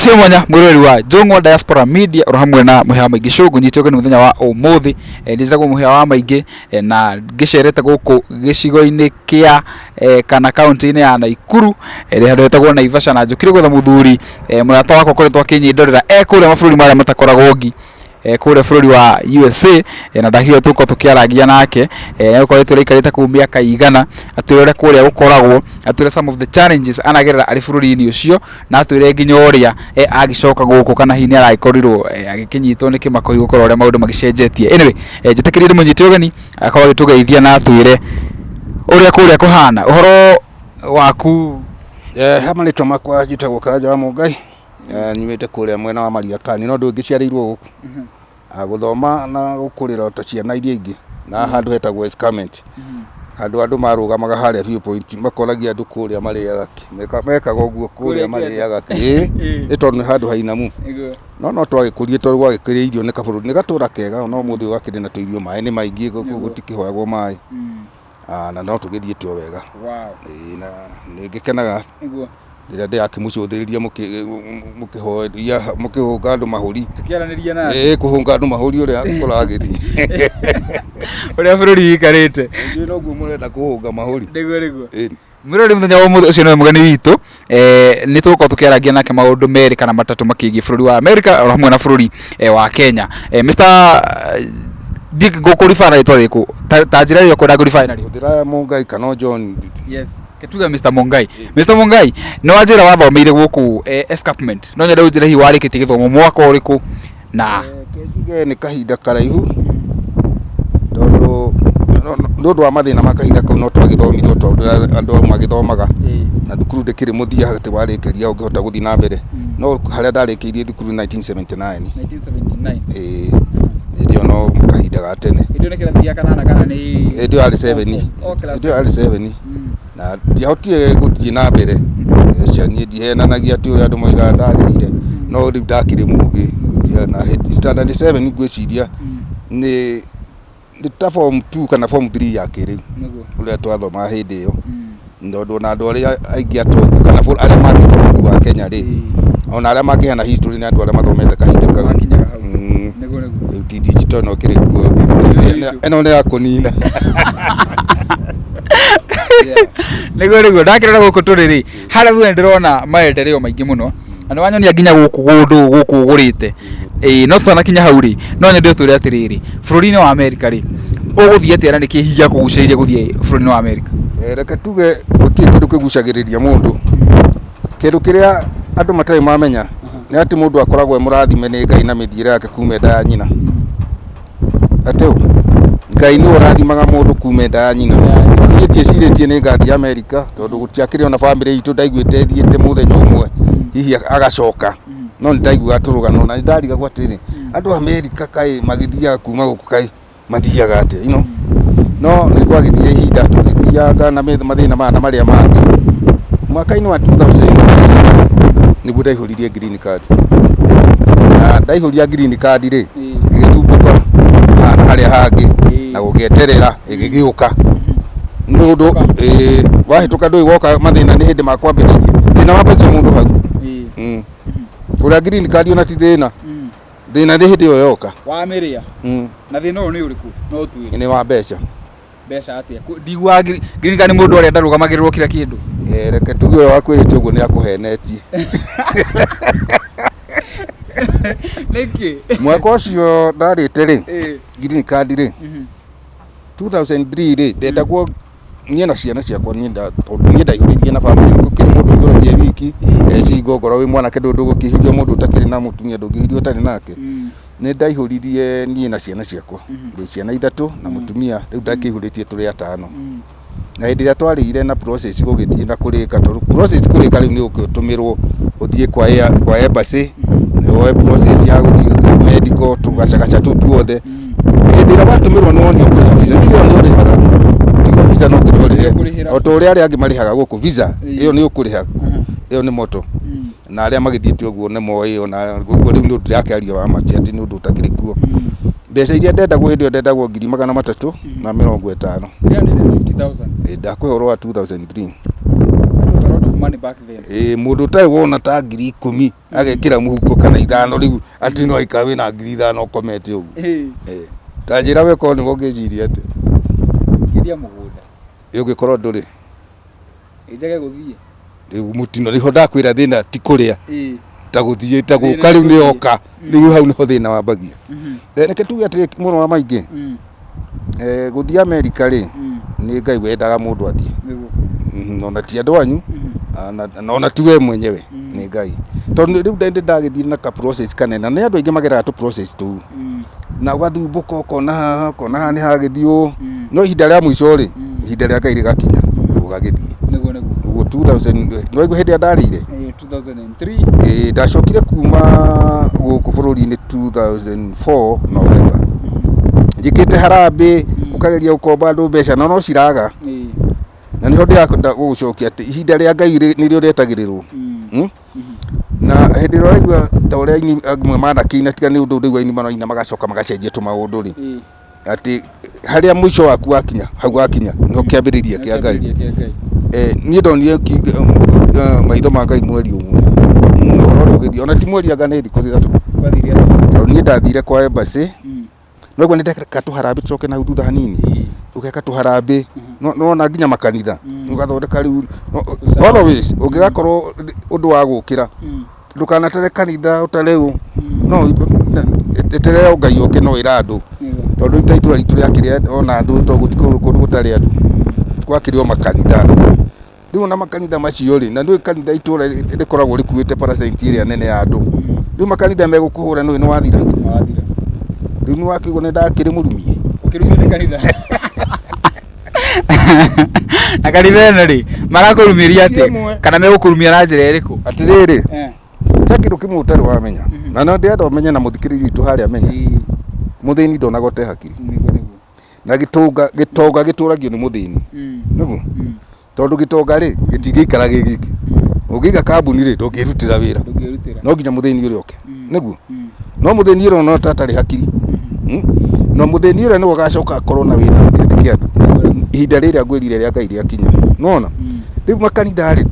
Cia mwanya mwĩroreri wa Njũng'wa Diaspora Media oro hamwe na mũhĩa wa maingĩ show, ngũnyite ũgeni mũthenya wa ũmũthĩ. Njĩtagwo mũhĩa wa maingĩ, na ngĩcerete gũkũ gĩcigo-inĩ kĩa kana kaũntĩ-inĩ ya Naikuru, ĩrĩa handũ hetagwo Naivasha, na njũkire gwetha mũthuri, mũrata wakwa ũkoretwo akĩnyindorera e kũrĩa mabũrũri marĩa matakoragwo ngi, kũrĩa bũrũri wa USA, na ndakĩigua tũgũkorwo tũkĩarangia nake, nĩgũkoretwo aikarĩte kũu mĩaka igana, atwĩre ũrĩa kũrĩa gũkoragwo, atwĩre some of the challenges anagerera arĩ bũrũri-inĩ ũcio, na atwĩre nginya ũrĩa agĩcoka gũkũ kana hihi nĩ aragĩkorirwo agĩkĩnyitwo nĩ kĩmako hihi gũkorwo ũrĩa maũndũ magĩcenjetie. Anyway, njĩtĩkĩrie ndĩmũnyite ũgeni akorwo agĩtũgeithia na atwĩre ũrĩa kũrĩa kũhana. Ũhoro waku? Ha marĩtwa makwa njĩtagwo Karanja wa Mũngai, nyumĩte kũrĩa mwena wa Mariakani, no ndũngĩciarĩirwo gũkũ. Gũthoma na gũkũrĩra ta ciana iria ingĩ na handũ hetagwo Escarpment, handũ andũ marũgamaga harĩa view point makoragia andũ kũrĩa marĩaga kĩ. Mekaga ũguo kũrĩa marĩaga kĩ, ĩĩ nĩ tondũ nĩ handũ hainamu. No twagĩkũrire tondũ gwagĩkĩrĩ irio nĩ kabũrũri, nĩ gatũra kega no ũmũthĩ ũyũ gakĩrĩ na tũirio, maĩ nĩ maingĩ gũtikĩhoyagwo maĩ. Na no tũgĩthiĩte o wega. Ĩĩ na nĩ ngĩkenaga rĩrĩa ndĩrakĩmũcũthĩrĩria mũkĩhoria mũkĩhũnga andũ mahũri. Tũkĩaranĩria nake. Ĩĩ kũhũnga andũ mahũri ũrĩa kũragĩthiĩ. Ũrĩa bũrũri wĩikarĩte. Njuĩ noguo mũrenda kũhũnga mahũri. Nĩguo nĩguo. Ĩni. Mwĩroreri, mũthenya wa ũmũthĩ ũcio nĩwe mũgeni witũ, nĩ tũgũkorwo tũkĩarangia nake maũndũ merĩ kana matatũ makĩgiĩ bũrũri wa America oro hamwe na bũrũri wa Kenya. Mr ngũkũriba na rĩtwa rĩrĩkũ? Ta njĩra ĩrĩa ũkwenda ngũribae narĩo. Hũthĩra Mũngai kana o John. Yes. Tuge Mr Mungai. Mr Mungai, nĩ wanjĩra wathomeire gũkũ Escarpment. No nyende ũnjĩre hihi warĩkĩtie gĩthomo mwaka ũrĩkũ na Reke njuge nĩ kahinda karaihu tondũ nĩ ũndũ wa mathĩna ma kahinda kau no twagĩthomire o ta ũrĩa andũ magĩthomaga, na thukuru ndĩkĩrĩ mũthia atĩ warĩkĩria ũngĩhota gũthiĩ na mbere, no harĩa ndarĩkĩirie thukuru 1979. 1979. Ĩĩ, hĩndĩ ĩyo no kahinda ga tene. Hĩndĩ ĩyo nĩ kĩrathi gĩa kanana kana nĩ Hĩndĩ ĩyo yarĩ 7. Oh, class Hĩndĩ ĩyo yarĩ 7 na ndiahotire gũthiĩ na mbere. Cia niĩ ndihenanagia atĩ ũrĩa andũ moigaga ndathire, no rĩu ndakĩrĩ mũgĩ na standard 7 ngwĩciria nĩ ta form 2 kana form 3 ya kĩrĩu ũrĩa twathomaga hĩndĩ ĩyo, tondũ ona andũ arĩa aingĩ atongu kana arĩa makĩte bũrũri wa Kenya rĩ, ona arĩa mangĩheana history nĩ andũ arĩa mathomete kahinda kau. Rĩu ti digital ĩno ĩkĩrĩ kuo, ĩno nĩ ya kũnina. Nĩguo nĩguo ndakĩrora gũkũ tũrĩ rĩ, harĩa thutha nĩ ndĩrona maendeleo maingĩ mũno na nĩ wanyonia nginya gũkũ kũndũ gũkũ ũgũrĩte. Ĩĩ, no tũtanakinya hau rĩ, no nyende ũtwĩre atĩrĩrĩ, bũrũri-inĩ wa Amerika rĩ, ũgũthiĩ atĩa na nĩkĩ hihi gĩakũgucĩrĩria gũthiĩ bũrũri-inĩ wa Amerika? Reke tuge gũtirĩ kĩndũ kĩgucagĩrĩria mũndũ. Kĩndũ kĩrĩa andũ matarĩ mamenya nĩ atĩ mũndũ akoragwo e mũrathime nĩ Ngai na mĩthiĩre yake kuma nda ya nyina. Atĩ ũ? Ngai nĩwe ũrathimaga mũndũ kuma nda ya nyina. Niĩ ndiĩcirĩtie nĩ ngathiĩ Amerika tondũ gũtiakĩrĩ ona bamĩrĩ itũ ndaiguĩte ĩthiĩte mũthenya ũmwe hihi agacoka. No nĩ ndaiguaga tũrũgano na nĩ ndarigagwo atĩrĩrĩ, andũ a Amerika kaĩ magĩthiaga kuma gũkũ kaĩ mathiaga atĩa? No nĩ gwagĩthire ihinda tũgĩthianga na mathĩna maya na marĩa mangĩ. Mwaka-inĩ wa 2000 nĩguo ndaihũririe green card. Na ndaihũria green card rĩ, ĩgĩtumbũka haha na harĩa hangĩ na gũgĩeterera ĩgĩgĩũka. Nĩ ũndũ wahĩtũka ndũĩ woka mathĩna nĩ hĩndĩ makwambĩrĩria. Thĩna wambagia mũndũ hau. Kũrĩa green card ona ti thĩna. Thĩna nĩ hĩndĩ ĩyo yoka. Wamĩrĩa. Na thĩna ũyũ nĩ ũrĩkũ? No ũtwĩre. Nĩ wa mbeca. Mbeca atĩa? Ndiguaga green card nĩ mũndũ ũrĩa ndarũgamagĩrĩrwo kila kĩndũ. Reke tuge ũrĩa wakwĩrĩte ũguo nĩ akũhenetie. Nĩkĩ? Mwaka ũcio ndarĩte rĩ, green card rĩ, 2003 rĩ, ndendagwo niĩ na ciana ciakwa, niĩ tondũ niĩ ndaihũrĩtie na bamĩrĩ, gũkĩrĩ mũndũ ũihũragia e wiki, e single, ngorwo wĩ mwanake ndũgũkĩhiria mũndũ ũtakĩrĩ na mũtumia, ndũngĩhiria ũtarĩ nake. Nĩ ndaihũririe niĩ na ciana ciakwa, ndĩ ciana ithatũ na mũtumia, rĩu ndakĩihũrĩtie tũrĩ atano. Na hĩndĩ ĩrĩa twarĩire na process gũgĩthiĩ na kũrĩka, tondũ process kũrĩka rĩu nĩ ũgũtũmĩrwo ũthiĩ kwa embassy, woe process ya gũthiĩ medical, tũgacagaca tũu tuothe. Hĩndĩ ĩrĩa watũmĩrwo nĩ wonio kũrĩha visa, visa ĩyo nĩ ũrĩhaga, tiga visa no nginya ũrĩhe, o ta ũrĩa arĩa angĩ marĩhaga gũkũ, visa ĩyo nĩ ũkũrĩha, ĩyo nĩ moto. Na arĩa magĩthiĩte ũguo nĩ moĩ ona ũguo rĩu nĩ ũndũ ndĩrakĩaria wa ma ti atĩ nĩ ũndũ ũtakĩrĩ kuo. Mbeca iria ndendagwo hĩndĩ ĩyo ndendagwo 350,000. 350,000. Ĩ, ndakũhe ũhoro wa 2003. That was a lot of money back then. Ĩĩ, mũndũ ũtarĩ wona ta 10,000 agekĩra mũhuko kana 5 rĩu atĩ no aikara wĩna 5,000 ũkomete ũguo. Ĩĩ. Ta njĩra we korwo nĩwe ũngĩciria atĩa? Ngĩendia mũgũnda. Ĩ ũngĩkorwo ndũrĩ? Ĩ njage gũthiĩ. Rĩu mũtino nĩho ndakwĩra thĩna ti kũrĩa ta gũthiĩ ta Thĩna gũka nĩ rĩu nĩ gũthiĩ. oka rĩu hau nĩho thĩna wambagia. Reke tuge atĩrĩ mũrũ wa maingĩ, gũthiĩ Amerika rĩ, nĩ Ngai wendaga mũndũ athiĩ. Nĩguo. Ona ti andũ anyu, na ona ti we mwenyewe, nĩ Ngai. Tondũ rĩu ndĩ ndagĩthiĩ na ka process kanene, na nĩ andũ aingĩ mageraga tũ process tũu. Na ũgathumbũka ũkona haha, ũkona haha nĩ hagĩthiĩ ũũ. No ihinda rĩa mũico rĩ, ihinda rĩa Ngai rĩgakinya, rĩu ũgagĩthiĩ. Nĩguo nĩguo. Ũguo 2000, nĩ waigua hĩndĩ ĩrĩa ndarĩire? 2003. Ĩĩ, ndacokire kuma gũkũ bũrũri-inĩ 2004 November. Njĩkĩte harambĩ, ũkageria gũkomba andũ mbeca na no ciraga. Na nĩho ndĩrenda gũgũcokia atĩ ihinda rĩa Ngai nĩrĩo rĩetagĩrĩrwo. Na hĩndĩ ĩrĩa ũraigua ta ũrĩa aini amwe manakĩina tiga nĩ ũndũ rĩu aini maraina magacoka magacenjia tũmaũndũ rĩ, atĩ harĩa mũico waku wakinya, hau wakinya nĩho kĩambĩrĩria kĩa Ngai. Kĩambĩrĩria kĩa Ngai. Niĩ ndonire maitho ma Ngai mweri ũmwe na ũhoro ũrĩa ũgĩthiĩ, ona ti mweri anga nĩ thikũ 3. Gwathire atĩa? Tondũ niĩ ndathire kwa embassy, no ũguo nĩ ndeka tũharambĩ tũcoke na hau thutha hanini, ũgeka tũharambĩ, nĩwona nginya makanitha, ũgathondeka rĩu, always ũngĩgakorwo ũndũ wa gũkĩra, ndũkanatere kanitha ũtare ũ, no eterera o Ngai oke no ĩra andũ, tondũ rĩu ta itũra ritũ rĩakĩrĩ ona andũ tondũ gũtikoragwo kũndũ gũtarĩ andũ, gwakĩrĩ o makanitha. Rĩu ona makanitha macio rĩ, na nĩũĩ kanitha itũra rĩkoragwo rĩkuĩte percent ĩrĩa nene ya andũ, rĩu makanitha megũkũhũra nĩũĩ nĩwathira. Nĩwathira. Rĩu nĩwakĩigua nĩndakĩrĩ mũrumie. Ũkĩrumio nĩ kanitha? Na kanitha ĩno rĩ, marakũrumĩria atĩa? Kana megũkũrumia na njĩra ĩrĩkũ? Atĩrĩrĩ, he kĩndũ kĩmwe ũtarĩ wamenya, na no ndĩrenda ũmenye na mũthikĩrĩria witũ harĩa amenye, mũthĩni ndonaga ũte hakiri. Nĩguo nĩguo. Na gĩtonga gĩtonga gĩtũragio nĩ mũthĩni. Nĩguo? Tondũ gĩtonga rĩ, gĩtingĩikara gĩ giki. Ũngĩiga kambuni rĩ, ndũngĩrutĩra wĩra. Ndũngĩrutĩra. No nginya mũthĩni ũrĩa oke. Nĩguo? No mũthĩni ũrĩa ona ta atarĩ hakiri. Na mũthĩni ũrĩa nĩwe ũgacoka akorwo na wĩra akĩandĩke andũ. Ihinda rĩrĩa ngwĩrire rĩa Ngai rĩakinya. Nĩwona? Rĩu makanitha rĩ,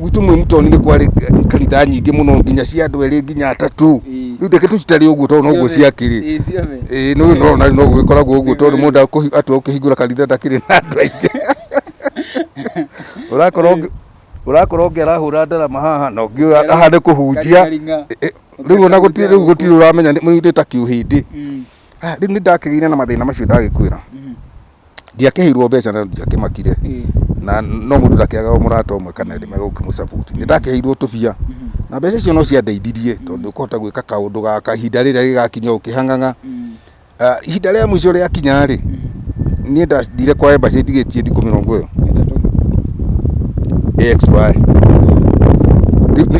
gwitũ Mwĩmutoni nĩ kwarĩ kanitha nyingĩ mũno nginya cia andũ erĩ nginya atatũ. Rĩu reke tũcitare ũguo tondũ noguo ciakĩrĩ. Ĩĩ ciothe. Ĩĩ nĩ ũrona noguo gĩkoragwo ũguo tondũ mũndũ atua gũkĩhingũra kanitha ndakĩrĩ na andũ aingĩ. Ũrakora ũngĩ ũrakora ũngĩ arahũra ndarama haha na ũngĩ ũyũ haha nĩ kũhunjia. Karingaringa. Rĩu ona gũtirĩ rĩu gũtirĩ ũramenya rĩu nĩ ta kĩũhĩndĩ. Rĩu nĩ ndakĩgĩire na mathĩna macio ndagĩkwĩra. Ndiakĩheirwo mbeca na ndiakĩmakire na no mũndũ ndakĩagaga mũrata ũmwe kana erĩ megũkĩmũ support. Nĩ ndakĩheirwo tũbia na mbeca icio no ciandeithirie tondũ ũkũhota gwĩka kaũndũ gaka ihinda rĩrĩa rĩgakinya ũkĩhang'ang'a. Ihinda rĩa mũico rĩakinya rĩ, niĩ ndathire kwa embassy ndigĩtie thikũ mĩrongo ĩyo ĩ expire.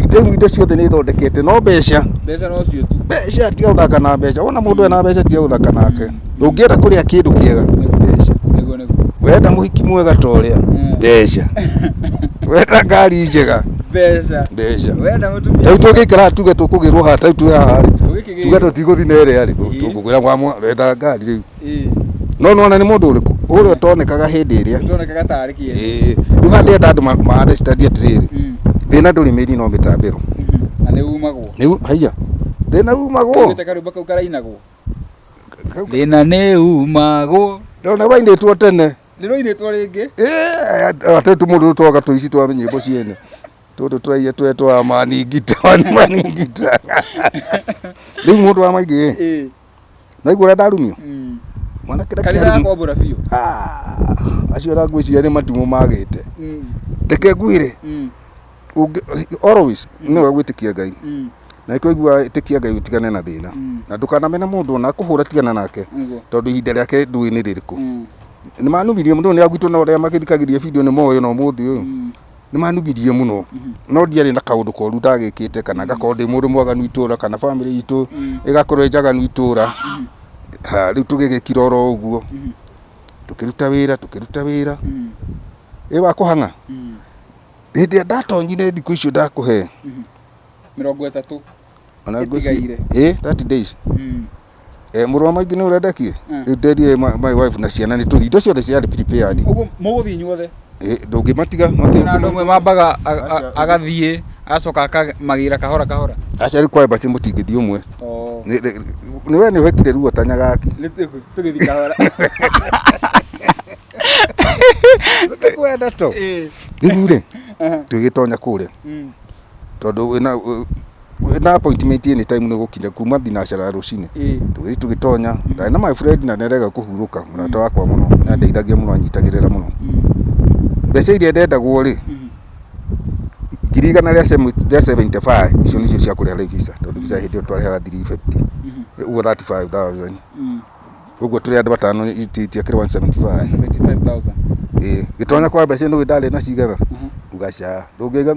Rĩu indo ciothe nĩ thondekete no mbeca, Mbeca no cio tu. mbeca tiga gũthaka na mbeca. Wona mũndũ ena mbeca tiga gũthaka nake. Ũngĩenda kũrĩa kĩndũ kĩega, mbeca. Nĩguo nĩguo. Wenda mũhiki mwega ta ũrĩa, mbeca. Wenda ngari njega, Mbeca. mbeca. Wenda mũtumia. Rĩu tũngĩikara tuge tũkũgĩrwo haha ta rĩu twĩ haha rĩ, Tũgĩkĩgĩrwo. tuge tũtigũthiĩ na ĩrĩa rĩ, tũkũgwĩra kwa wetha ngari rĩu. Ĩĩ. No nĩwona nĩ mũndũ ũrĩkũ? Ũrĩa ũtonekaga hĩndĩ ĩrĩa. Ũtonekaga tarĩ kĩene. Ĩĩ. Rĩu haha ndĩrenda andũ ma understand atĩrĩrĩ, thĩna ndũrĩ mĩri no mĩtambĩro. Na nĩ umagwo. Nĩ haiya, thĩna umagwo. Ũiguĩte karwĩmbo kau karainagwo? Thĩna nĩ umagwo. Ndona rwainĩtwo tene. Nĩ rwainĩtwo rĩngĩ? Ĩĩ, atĩ tũmũndũ twoga tũici twa nyĩmbo ciene. Tũtũ tũraiya twe twa maningita, maningita. Rĩu mũndũ wa maingĩ ĩ. Naigua ũrĩa ndarumio? Mwanake Kanitha ndakĩarumio. yakwambũra biũ. Ah, acio na ngwĩciria nĩ matimũ magĩte. Reke ngwĩre, always nĩ wega gwĩtĩkia Ngai. Na nĩkĩo ũiguaga ĩtĩkia Ngai ũtigane na thĩna. Na ndũkanamene mũndũ ona akũhũra tigana nake. Tondũ ihinda rĩake ndũĩ nĩ rĩrĩkũ. Nĩ manumirie mũno nĩ agwitũ na ũrĩa magĩthikagĩrĩria video nĩ moĩ ona ũmũthĩ ũyũ. Nĩ manumirie mũno. No ndiarĩ na kaũndũ koru ndagĩkĩte kana ngakorwo ndĩ mũndũ mwaganu itũra kana bamĩrĩ itũ ĩgakorwo ĩ njaganu itũra. Ha, rĩu tũgĩgĩkira oro ũguo. Tũkĩruta wĩra, tũkĩruta wĩra. Ĩ wa kũhang'a? Hĩndĩ ĩrĩa ndatonyire thikũ icio ndakũhe. 30. Ona ngwĩciria Ĩtigaire. Ĩ, 30 days. Mũrũ wa maingĩ nĩ ũrĩa ndekire? Rĩu nderire my wife na ciana nĩ tũthiĩ. Indo ciothe ciarĩ prepared. Ũguo mũgũthiĩ inyuothe? Ndũngĩmatiga. Na andũ amwe mambaga agathiĩ agacoka akamagĩra kahora kahora. Aca, rĩu kwa embassy mũtingĩthiĩ ũmwe. Oh. Nĩ we nĩ ũhekire ruo ta nyagaki. Tũgĩthiĩ kahora. Kwenda to rĩu rĩ, tũgĩtonya kũrĩa tondũ wĩna appointment anytime nĩ gũkinya kuma thinacara ya rũcinĩ. Tũgĩthiĩ tũgĩtonya, ndarĩ na my friend na nĩarega kũhurũka, mũrata wakwa mũno, nĩ andeithagia mũno, anyitagĩrĩra mũno. Mbeca iria ndendagwo rĩ, 175,000 icio nĩcio cia kũrĩha rĩu visa, tondũ visa hĩndĩ ĩyo twarĩhaga 350, ũguo 35,000. Ũguo tũrĩ andũ atano itiakĩrĩ 175. 75,000. Ĩĩ, gĩtonya kwa mbeca nĩ ndarĩ na cigana uga ca, ndũngĩiga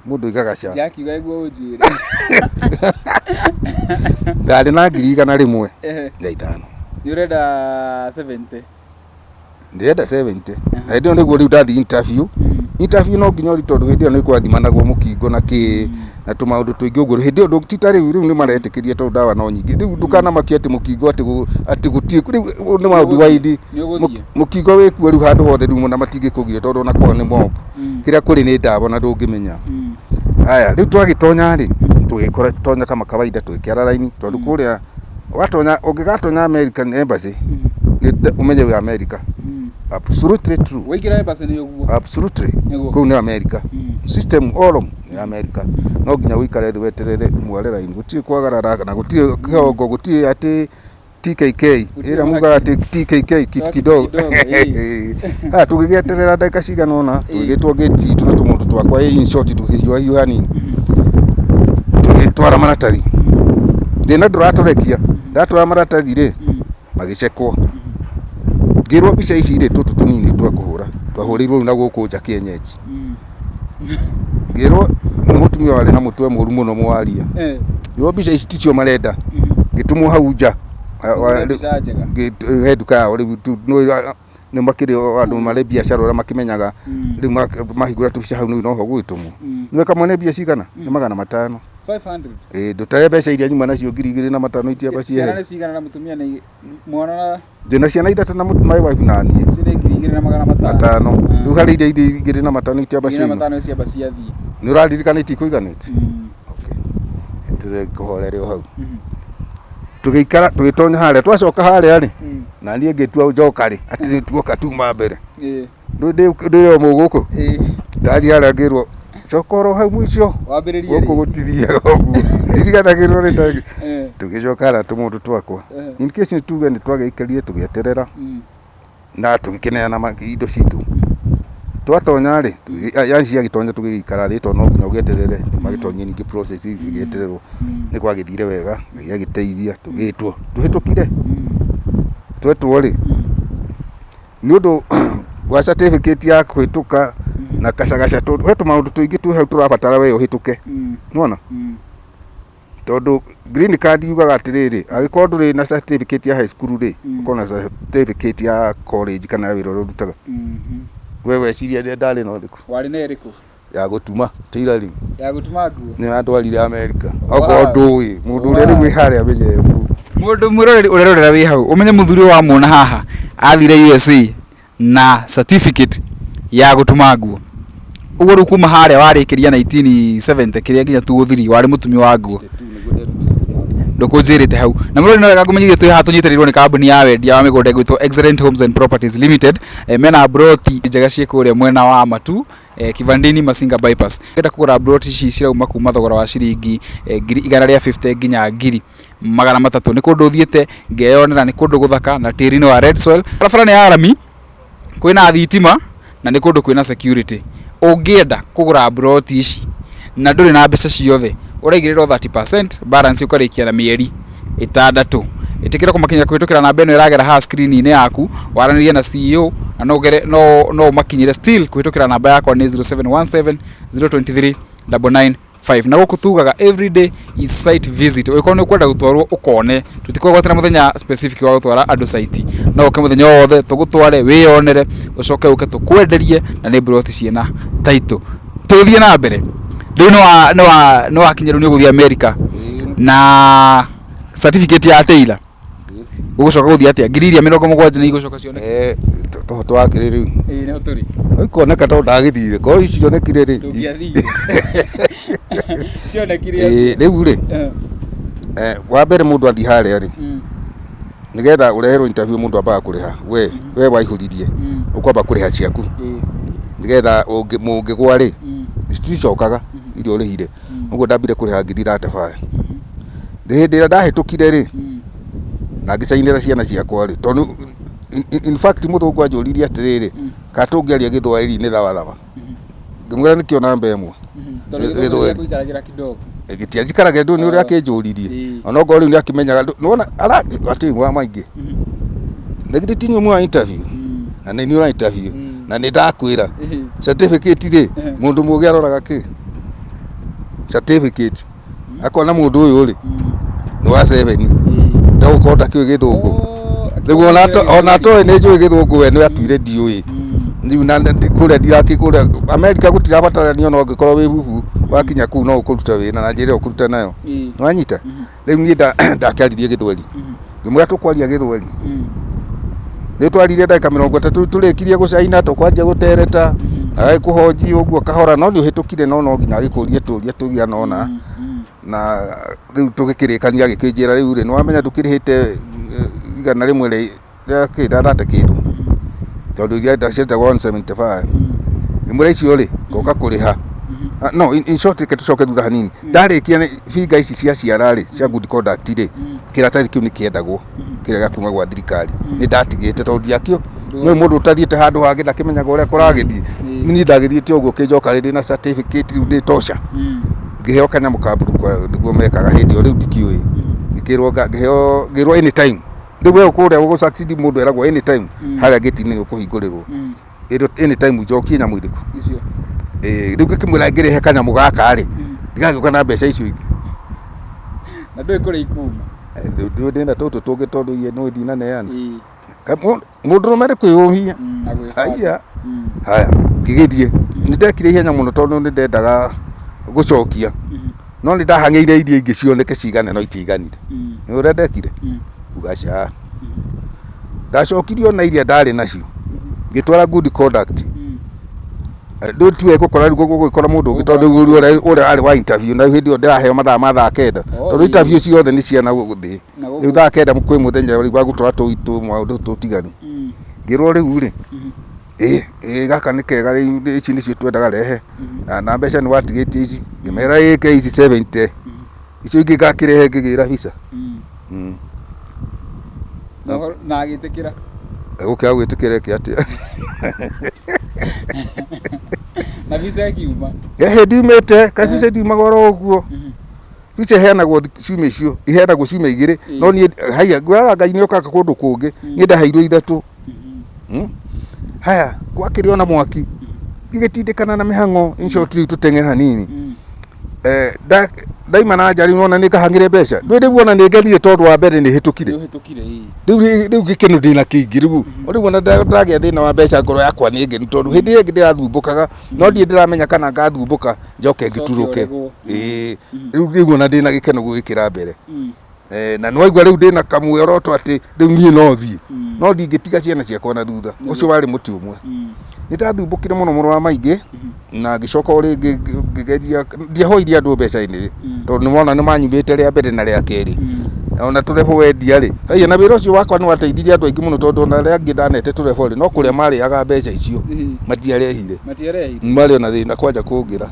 mũndũ oigaga ca. Ndiakiuga nĩguo ũnjĩre. Ndarĩ na 105,000. Nĩ ũrenda 70. Ndĩrenda 70 na hĩndĩ ĩyo nĩguo rĩu ndathiĩ interview. Interview no nginya ũthiĩ, tondũ hĩndĩ ĩyo nĩ kwathimanagwo mũkingo na kĩ na tũmaũndũ tũingĩ ũguo. Hĩndĩ ĩyo ti ta rĩu, rĩu nĩ maretĩkĩria tondũ ndawa no nyingĩ. Rĩu ndũkanamakie atĩ mũkingo atĩ atĩ gũtirĩ rĩu nĩ maũndũ waindi. Nĩ ũgũthiĩ. Mũkingo wĩkuo rĩu handũ hothe rĩu na matingĩkũgiria, tondũ ona kwao nĩ mob. Kĩrĩa kũrĩ nĩ ndawa na ndũngĩmenya. Haya, rĩu twagĩtonya rĩ, tũgĩkora tonya kama kawaida, tũgĩkĩara raini, tondũ kũrĩa watonya, ũngĩgatonya American Embassy nĩ ũmenye wĩ America. Absolutely true. Waingĩra embassy nĩ ũguo. Absolutely. Nĩguo. Kũu nĩ America. System all nĩ America. No nginya ũikare thĩ weterere mware raini, gũtirĩ kwagarara na gũtirĩ kĩhongo, gũtirĩ atĩ TKK. Gũtirĩ. Ĩrĩa mugaga atĩ TKK, kitu kidogo. Kidogo, ĩĩ. Haya, tũgĩgĩeterera ndagĩka cigana ũna, tũgĩgĩtwo gate itũ na tũmũndũ twakwa, in short tũkĩhiũhahiũha hanini, tũgĩtwara maratathi. Thĩna ndũratũrekia. Ndatwara maratathi rĩ, magĩcekwo, ngĩrwo mbica ici rĩ, tũtũ tũnini twa kũhũra twahũrĩirwo rĩu na gũkũ nja kĩenyenji. Ngĩrwo nĩ mũtumia warĩ na mũtwe mũru mũno mwaria. Ngĩrwo mbica ici ticio marenda. Ngĩtũmwo hau nja. Ũhũre mbica njega. He nduka yao rĩu nĩ makĩrĩ o andũ marĩ biacara ũrĩa makĩmenyaga. Rĩu mahingũra tũbica hau rĩu noho gũgĩtũmwo. Nĩwe kamwe nĩ mbia cigana? Nĩ 500. 500. Ĩĩ, ndũtare mbeca iria nyuma nacio 2500 itiamba Ciana ciehere. nĩ cigana na mũtumia nĩ mwana na Ndĩna ciana ithatũ na my wife na niĩ. Icio nĩ 2500. Matano. Rĩu harĩ iria 2500 itiamba Ngiri na ciauma. matano ciamba ciathiĩ. Nĩ ũraririkana itikũiganĩte? Okay. Tũkũhorere o hau. Tũgĩikara, tũgĩtonya harĩa, twacoka harĩa rĩ, na niĩ ngĩtua njoka rĩ, atĩ nĩ tuoka tuma mbere. Ndĩ o mũgũkũ. Ndathiĩ harĩa ngĩrwo coka oro hau mũico. Wambĩrĩrie Gũkũ rĩngĩ. Gũtithiaga ũguo. Ndiriganagĩrwo nĩ ndagĩ. Tũgĩcoka harĩa tũmũndũ twakwa. In case nĩ tuge nĩ twagĩikarire tũgĩeterera na tũgĩkĩneana indo citũ. Twatonya rĩ, yani ciagĩtonya tũgĩgĩikara thĩ, tondũ no nginya ũgĩeterere rĩu magĩtonyie ningĩ process ĩgĩetererwo. Nĩ gwagĩthire wega, Ngai agĩteithia, tũgĩtwo, tũhĩtũkire. Twetwo rĩ, nĩ ũndũ wa certificate ya kũhĩtũka na kacagaca, tondũ he tũmaũndũ tũingĩ twĩ hau tũrabatara we ũhĩtũke. Nĩwona? Tondũ green card yugaga atĩrĩrĩ, angĩkorwo ndũrĩ na certificate ya high school rĩ, ũkorwo na certificate ya college kana ya wĩra ũrĩa ũrutaga. We weciria ndarĩ na ũrĩkũ? Warĩ na ĩrĩkũ? Ya gũtuma, tailoring. Ya gũtuma nguo. Nĩ yandwarire America. Okorwo ndũĩ, mũndũ ũrĩa rĩu wĩ harĩa amenye ũguo. Mũndũ mwĩroreri ũrerorera wĩ hau, ũmenye mũthuri ũyũ wamuona haha athire USA na certificate ya gũtuma nguo. Ũguo rĩu kuma harĩa warĩkĩria 1970 kĩrĩa nginya 2003 warĩ mũtumi wa nguo. Ndũkũnjĩrĩte hau na mũrori no wega ngũmenyithie twĩ haha tũnyitĩrĩirwo nĩ kambuni ya wendia wa mĩgũnda ĩgwĩtwo Excellent Homes and Properties Limited. Mena broti njega ciĩ kũrĩa mwena wa Matu, Kivandini Masinga Bypass. Ũngĩenda kũgũra broti ici cirauma kuma thogora wa ciringi 150,000 nginya 300,000. Nĩ kũndũ thiĩte ngeyonera, nĩ kũndũ gũthaka na tĩri nĩ wa red soil. Barabara nĩ ya rami, kwĩna thitima na nĩ kũndũ kwĩna security. Ũngĩenda kũgũra broti ici na ndũrĩ na mbeca ciothe, ũraigĩrĩrwo 30%, balance ũkarĩkia na mĩeri 6. Ĩtĩkĩra kũmakinyĩra kũhĩtũkĩra namba ĩno ĩragera haha screen-inĩ yaku, waranĩrie na CEO na no ũgere, no ũmakinyĩre still kũhĩtũkĩra namba yakwa nĩ 0717 023 995. Na gũkũ tugaga every day is site visit. Ũngĩkorwo nĩ ũkwenda gũtwarwo ũkone, tũtikwagwatĩra mũthenya specific wa gũtwara andũ site, no ũke mũthenya o wothe tũgũtware wĩyonere, ũcoke ũke tũkwenderie, na nĩ broti ciĩna title. Tũgĩthiĩ na mbere rĩu nĩ wakinya rĩu nĩ ũgũthiĩ America na certificate ya tailor. Gũgũcoka gũthiĩ atĩa? Ngiri iria 70 nĩ igũcoka cioneke? Toho twakĩrĩ rĩu. Ĩĩ, no tũrĩ. Ikoneka tondũ ndagĩthire korwo ici cionekire rĩ. Ndũngĩathire. Cionekire. Rĩu rĩ, wa mbere mũndũ athiĩ harĩa rĩ, nĩgetha ũreherwo interview mũndũ ambaga kũrĩha. We waihũririe, ũkwamba kũrĩha ciaku nĩgetha mũngĩgwa rĩ, citicokaga iria ũrĩhire. Ũguo ndambire kũrĩha ngiri 35. Hĩndĩ ĩrĩa ndahĩtũkire rĩ, na ngĩcainĩra ciana ciakwa rĩ, tondũ in fact mũthũngũ anjũririe atĩrĩrĩ, kana tũngĩaria Gĩthwaĩri nĩ thawa thawa. Ngĩmwĩra nĩkĩo namba ĩmwe. Tondũ Gĩthwaĩri gĩakũikaragĩra kidogo. Gĩtianjikaragĩra, ndũĩ nĩ ũrĩa akĩnjũririe. Ona okorwo rĩu nĩ akĩmenyaga, nĩwona atĩ wa maingĩ. Na githĩ ti inyuĩ mwa interview? Na nĩ niĩ ũra interview. Na nĩ ndakwĩra certificate rĩ, mũndũ mũgĩ aroraga kĩ? Certificate. Akona mũndũ ũyũ rĩ, nĩ wa seven. Ndagũkorwo ndakĩũĩ Gĩthũngũ. Rĩu ona atoĩ nĩ njũĩ Gĩthũngũ, we nĩ atuire ndiũĩ. Rĩu na kũrĩa ndirakĩ kũrĩa Amerika gũtirabatarania ona ũngĩkorwo wĩ huhu, wakinya kũu no ũkũruta wĩra na njĩra ĩyo ũkũruta nayo. Nĩwanyita? Rĩu niĩ ndakĩaririe Gĩthweri. Ngĩmwĩra tũkwaria Gĩthweri. Rĩu twaririe ndagĩka 30, tũrĩkirie gũcaina, tũkwanjia gũtereta, agagĩkũhonji ũguo kahora, no nĩ ũhĩtũkire, no no nginya agĩkũrie tũria tũigana ũna. Na rĩu tũgĩkĩrĩkania, agĩkĩnjĩra rĩu rĩ, nĩwamenya ndũkĩrĩhĩte 100 rĩa kĩ rĩa thate kĩndũ, tondũ iria cietagwo 175. Ngĩmwĩra icio rĩ, ngoka kũrĩha. No in short, reke tũcoke thutha hanini. Ndarĩkia binga ici cia ciara rĩ, cia good conduct rĩ, kĩratathi kĩu nĩ kĩendagwo, kĩrĩa gĩa kuma gwa thirikari. Nĩ ndatigĩte tondũ ndiakĩo. Nĩ mũndũ ũtathiĩte handũ hangĩ ndakĩmenyaga ũrĩa kũragĩthiĩ. Niĩ ndagĩthiĩte ũguo kĩnjoka rĩ ndĩna certificate rĩu ndĩ tosha. Ngĩheo kanyamũ ka mburu nĩguo mekaga hĩndĩ ĩyo, rĩu ndikĩũĩ. Ngĩkĩrwo ngĩheo, ngĩrwo anytime. Rĩu we kũrĩa gũgũ succeed mũndũ eragwo anytime harĩa gate-inĩ nĩ ũkũhingũrĩrwo. Ĩrwo anytime njokie nyamũ irĩkũ? Icio. Ĩĩ, rĩu ngĩkĩmwĩra ngĩrĩhe kanyamũ gaka rĩ, ndigagĩũka na mbeca icio ingĩ. Na ndũĩ kũrĩa ikuma. Rĩu ndĩũĩ ndĩna tũtũ tũngĩ tondũ iria nĩũĩ ndinaneana. Mũndũrũme nĩ kwĩyũmia. Na gwĩbanga. Haiya. Haya, ngĩgĩthiĩ. Nĩ ndekire ihenya mũno tondũ nĩ ndendaga gũcokia. No nĩ ndahang'ĩire iria ingĩ cioneke cigane, no itiaiganire. Nĩ ũrĩa ndekire? Uga aca. Ndacokirie ona iria ndarĩ nacio. Ngĩtwara good conduct. Rĩu tiwe gũkora rĩu gũgĩkora mũndũ ũngĩ, tondũ rĩu ũrĩa arĩ wa interview, na hĩndĩ ĩyo ndĩraheo mathaa ma thaa 9, tondũ interview ciothe nĩ cia na thĩ. Rĩu thaa 9 kwĩ mũthenya rĩu wa gũtwara tũu tũ maũndũ tũtiganu. Ngĩrwo rĩu rĩ, ĩ gaka nĩ kega, rĩu ici nĩcio twendaga, rehe na mbeca nĩ watigĩtie ici. Ngĩmera ĩke ici 70, icio ingĩ ngakĩrehe ngĩgĩra visa. Na agĩtĩkĩra? Gũkĩaga gwĩtĩkĩra ĩke atĩa? Na visa ĩkiuma? Ĩhĩ, ndiumĩte kaĩ visa ndiumaga oro ũguo. Visa iheanagwo ciumia, icio iheanagwo ciumia 2. No niĩ haiya, ngwĩraga Ngai nĩ okaga kũndũ kũngĩ. Niĩ ndaheirwo 3. Haya, gwakĩrĩ ona mwaki, ngĩgĩtindĩkana na mĩhang'o. In short, rĩu tũteng'ere hanini. Ndaima na nja rĩu, ona nĩ ngahang'ĩre mbeca ndũĩ rĩu, ona nĩ ngenire tondũ wa mbere nĩ hĩtũkire. Nĩ ũhĩtũkire, ĩĩ. Rĩu gĩkeno ndĩna kĩingĩ rĩu. Rĩu ona ndagĩa thĩna wa mbeca, ngoro yakwa nĩ ngenu, tondũ hĩndĩ ĩyo ĩngĩ ndĩrathumbũkaga, no ndirĩ ndĩramenya kana ngathumbũka njoke ngĩturũke. Ũregwo. Ĩĩ, rĩu ona ndĩna gĩkeno gũgĩkĩra mbere. Na nĩwaigua rĩu ndĩna kamwĩoroto atĩ rĩu niĩ no thiĩ, no ndingĩtiga ciana ciakwa na thutha. Ũcio warĩ mũtĩ ũmwe. Nĩ ndathumbũkire mũno, mũrũ wa maingĩ, na ngĩcoka o rĩngĩ ngĩgeria. Ndiahoirie andũ mbeca anyway, tondũ nĩ wona nĩ manyumĩte rĩa mbere na rĩa kerĩ. Ona tũrebo wendia rĩ, haiya, na wĩra ũcio wakwa nĩ wateithirie andũ aingĩ mũno, tondũ ona arĩa angĩ ndanete tũrebo rĩ, no kũrĩa marĩaga mbeca icio. Matiarehire. Matiarehire. Marĩ ona thĩna kwanja kũngĩra.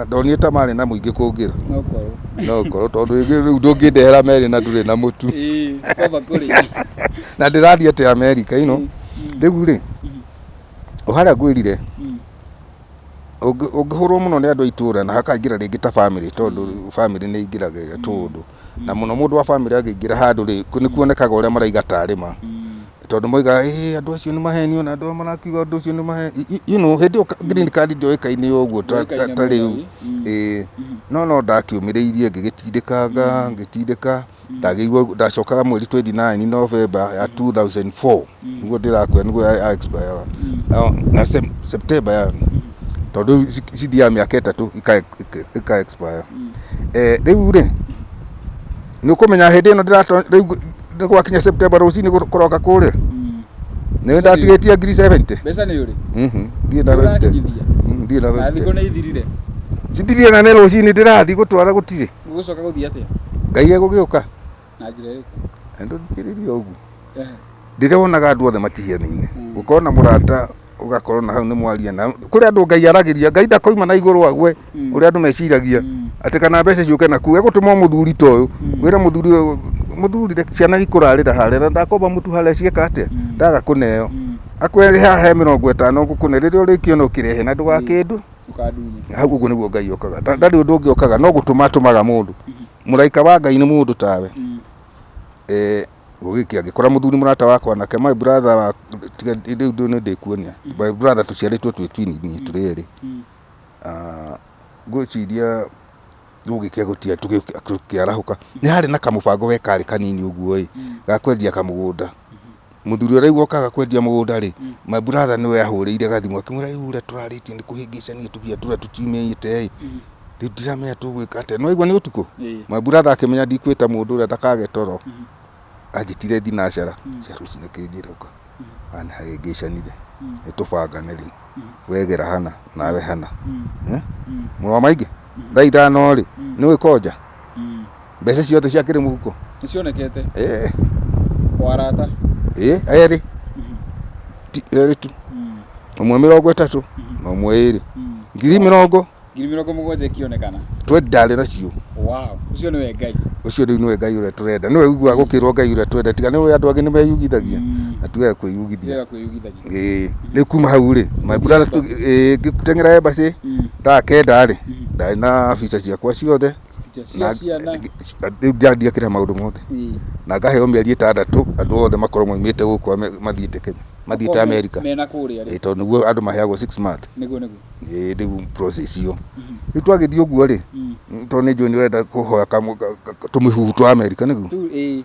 Ndonire ta marĩ na mũingĩ kũngĩra. No korwo. No korwo, tondũ rĩngĩ rĩu ndũngĩndehera merĩ na ndũrĩ na mũtu. Ĩĩ, kwamba kũrĩa. Na ndĩrathiĩ atĩ Amerika. Rĩu rĩ, o harĩa ngwĩrire, ũngĩhũrwo mũno nĩ andũ a itũra na hakaingĩra rĩngĩ ta family, tondũ family nĩ ingĩragĩra tũndũ na mũno, mũndũ wa family angĩingĩra handũ rĩ, nĩ kuonekaga ũrĩa maraiga tarĩ ma, tondũ moigaga ĩ andũ acio nĩ mahenio, na andũ aya marakiuga ũndũ ũcio nĩ maheni. Hĩndĩ ĩyo green card ndĩoĩkaine ũguo Ndĩoĩkaine ta rĩu. mũno, ĩ. Ĩĩ, no ndakĩũmĩrĩirie, ngĩgĩtindĩkanga, ngĩtindĩka, ndagĩirwo ndacokaga mweri 29 November ya 2004, nĩguo ndĩrakwĩra nĩguo ya expire na September ya, tondũ cithiaga mĩaka 3 ika expire. Rĩu rĩ, nĩ ũkũmenya hĩndĩ ĩno ndĩrato rĩu nĩ gwakinya September rũcinĩ kũroka kũrĩa. Nĩ ndatigĩtie ngiri 70. Mbeca nĩ ũrĩ? Mhm. Ndirĩ na 50. Ũrakinyithia? Ndirĩ na Na 50. thikũ nĩ ithirire. Cithirire na nĩ rũcinĩ ndĩrathiĩ gũtwara gũtirĩ. Ũgũcoka gũthiĩ atĩa? Ngai egũgĩũka. Na njĩra ĩrĩkũ? Na ndũthikĩrĩrie ũguo. Ndĩronaga andũ othe matihianaine. Ũkona mũrata ũgakorwo na hau nĩ mwaria na kũrĩ andũ Ngai aragĩria. Ngai ndakoima na igũrũ agwe ũrĩa andũ meciragia atĩ kana mbeca ciũke na kuu. Egũtũma o mũthuri ta ũyũ wĩre mũthuri ũyũ, mũthuri reke ciana ikũrarĩra harĩa na ndakomba mũtu harĩa cieka atĩa ndaga kũneo. Akwĩre haha he 50 ngũkũne rĩrĩa ũrĩkĩona ũkĩrehe na ndũgakĩndũ. Ndũkandunye. Hau ũguo nĩguo Ngai okaga. Ndarĩ ũndũ ũngĩ okaga no gũtũma atũmaga mũndũ. Mũraika wa Ngai nĩ mũndũ tawe. Gũgĩkĩa ngĩkora mũthuri mũrata wakwa nake my brother wa tiga rĩu nĩ ndĩkuonia. My brother tũciarĩtwo twĩ twin ithuĩ tũrĩ erĩ. Ngwĩciria gũgĩkĩa gũtia tũkĩarahũka. Nĩ harĩ na kamũbango we karĩ kanini ũguo ĩ, ga kwendia kamũgũnda. Mũthuri ũrĩa rĩu okaga kwendia mũgũnda rĩ, my brother nĩwe ahũrĩire gathimũ akĩmwĩra rĩu ũrĩa tũrarĩtie nĩ kũhĩngĩcania tũbia tũrĩa tũtiumĩte ĩ, rĩu ndiramenya tũgwĩka atĩa. Nĩ waigua nĩ ũtukũ? My brother akĩmenya ndikwĩta mũndũ ũrĩa ndakage toro, anjĩtire thinacara cia rũcinĩ akĩnjĩra ũka. Haha nĩ hahĩngĩcanire, nĩ tũbangane rĩu, we gera hana nawe hana. Mũrũ wa maingĩ, thaa 5 rĩ, nĩ ũĩ konja? Mbeca ciothe ciakĩrĩ mũhuko. Nĩ cionekete. Eh. O arata. Ĩ, erĩ. Ti erĩ tu. Ũmwe 30 na ũmwe 2. Ngiri mĩrongo. Ngiri 70 ikĩonekana. Twe ndarĩ nacio. Wow, ũcio nĩwe Ngai. Ũcio rĩu nĩwe Ngai ũrĩa tũrenda. Nĩwe ũiguaga gũkĩrwo Ngai ũrĩa tũrenda. Tiga nĩwe andũ angĩ nĩ meyugithagia. Na ti wega kwĩyugithia. Ti wega kwĩyugithagia. Ĩĩ, rĩu kuma hau rĩ, my brother ngĩteng'era embassy thaa 9 rĩ, ndarĩ na visa ciakwa ciothe. Cia ciana. Rĩu ndiakĩrĩha maũndũ mothe. Na ngaheo mĩeri 6 andũ othe makorwo maumĩte gũkũ mathiĩte Kenya, mathiĩte America. Mena kũrĩa rĩ. Ĩĩ tondũ nĩguo andũ maheagwo 6 months. Nĩguo nĩguo. Ĩĩ rĩu process ĩyo. Rĩu twagĩthiĩ ũguo rĩ, tondũ nĩ njũĩ nĩ ũrenda kũhoya tũmĩhuhu twa America nĩguo? Ĩĩ.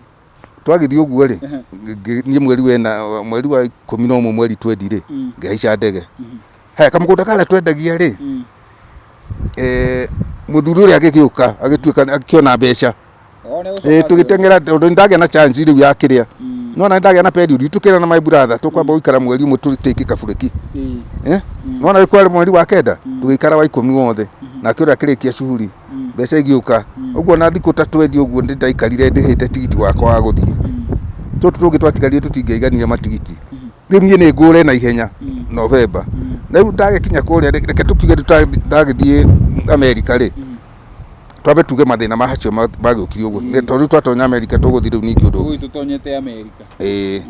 Twagĩthiĩ ũguo rĩ, niĩ mweri wena, mweri wa 11 mweri twendi rĩ, ngĩhaica ndege. Haya kamũgũnda karĩa twendagia rĩ, mũthuri ũrĩa agĩgĩũka agĩtuĩka akĩona mbeca. Tũgĩteng'era tondũ nĩndagĩa na chance rĩu ya kĩrĩa. Nĩwona nĩndagĩa na period tũkĩra na my brother tũkwamba gũikara mweri ũmwe tũ take kabureki. Nĩwona rĩu kwarĩ mweri wa 9 tũgĩikara wa 10 wothe. Nake ũrĩa akĩrĩkia shughuli mbeca igĩũka. Ũguo na thikũ ta twendi ũguo nĩndaikarire ndĩhĩte tigiti wakwa wa gũthiĩ. Tũtũ tũngĩ twatigarire tũtingĩaiganire matigiti. Rĩu niĩ nĩ ngũre na ihenya November. Na rĩu ndagĩkinya kũrĩa reke tũkiuge ndagĩthiĩ America rĩ, twambe tuge mathĩna macio magĩũkire ũguo. Tondũ rĩu twatonya America tũgũthiĩ rĩu ningĩ ũndũ ũngĩ. Rĩu tũtonyete America. Ĩĩ.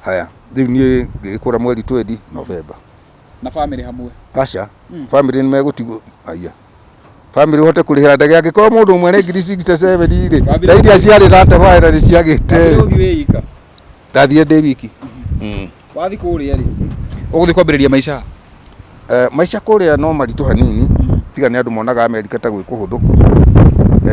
Haya, rĩu niĩ ngĩgĩkũra mweri twendi November. Na family hamwe? Aca, family nĩ megũtigwo, haiya. Family ũhote kũrĩhĩra ndege angĩkorwo mũndũ ũmwe nĩ ngiri 67 rĩ, na iria ciarĩ 35 na nĩ ciagĩte. Ũthiĩ wĩ ika? Ndathire ndĩ wiki. Wathiĩ kũrĩa rĩ, ũgũthiĩ kwambĩrĩria maica? Maica kũrĩa no maritũ hanini, tiga nĩ andũ monaga Amerika ta gwĩ kũhũthũ.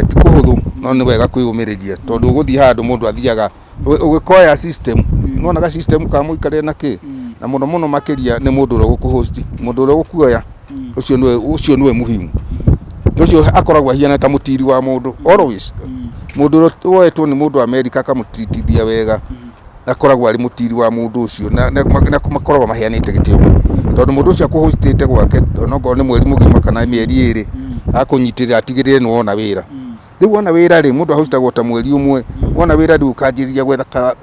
Ti kũhũthũ no nĩ wega kwĩyũmĩrĩria tondũ ũgũthiĩ handũ mũndũ athiaga ũgĩkoya system, nĩwona ga system ka mũikarĩre na kĩ, na mũno mũno makĩria nĩ mũndũ ũrĩa ũgũkũ host, mũndũ ũrĩa ũgũkuoya ũcio nĩwe ũcio nĩwe muhimu. Ũcio akoragwo ahiana ta mũtiri wa mũndũ always. Mũndũ ũrĩa woetwo nĩ mũndũ Amerika akamũtritithia wega akoragwo arĩ mũtiri wa mũndũ ũcio na makoragwo maheanĩte gĩtĩo mũno. Tondũ mũndũ ũcio akũhostĩte gwake onokorwo nĩ mweri mũgima kana mĩeri 2 akũnyitĩrĩra atigĩrĩre nĩ wona wĩra. Rĩu wona wĩra rĩ, mũndũ ahostagwo ta mweri ũmwe, wona wĩra rĩu ũkanjĩrĩria gwetha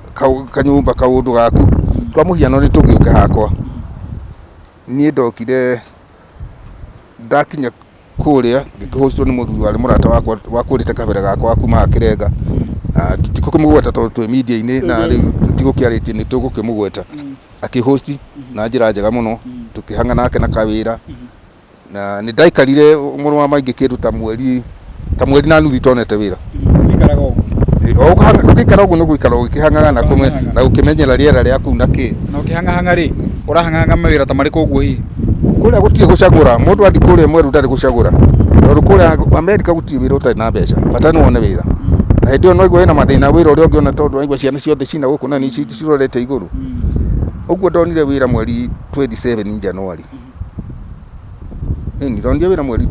kanyũmba kaũndũ gaku. Kwa mũhiano nĩ tũgĩũke hakwa, niĩ ndokire ndakinya kũrĩa ngĩkĩhostwo nĩ mũthuri warĩ mũrata wakwa wakũrĩte kabere gakwa wa kuma Kĩrenga. Na tũtigũkĩmũgweta tondũ twĩ media-inĩ na rĩu tũtigũkĩarĩtie nĩ tũgũkĩmũgweta. Akĩhost na njĩra njega mũno, tũkĩhang'a nake na kawĩra. Na nĩ ndaikarire mũrũ wa maingĩ kĩndũ ta mweri ta mweri na nuthu itonete wĩra. Ũikaraga ũguo? O ũkahanga, ndũngĩikara ũguo nĩ gũikara ũgĩkĩhang'aga na na gũkĩmenyera rĩera rĩa kũu na kĩ. Na ũkĩhang'ahang'a rĩ, ũrahang'ahang'a mawĩra ta marĩkũ ũguo hihi? Kũrĩa gũtirĩ gũcagũra, mũndũ athiĩ kũrĩa mwerũ ndarĩ gũcagũra. Tondũ kũrĩa Amerika gũtirĩ wĩra ũtarĩ na mbeca, bata nĩ wone wĩra. Na hĩndĩ ĩyo no waigua wĩna mathĩna wĩra ũrĩa ũngĩona tondũ waigua ciana ciothe cina gũkũ na nĩ cirorete igũrũ. Ũguo ndonire wĩra mweri 27 January. Ĩni, ndonire wĩra mweri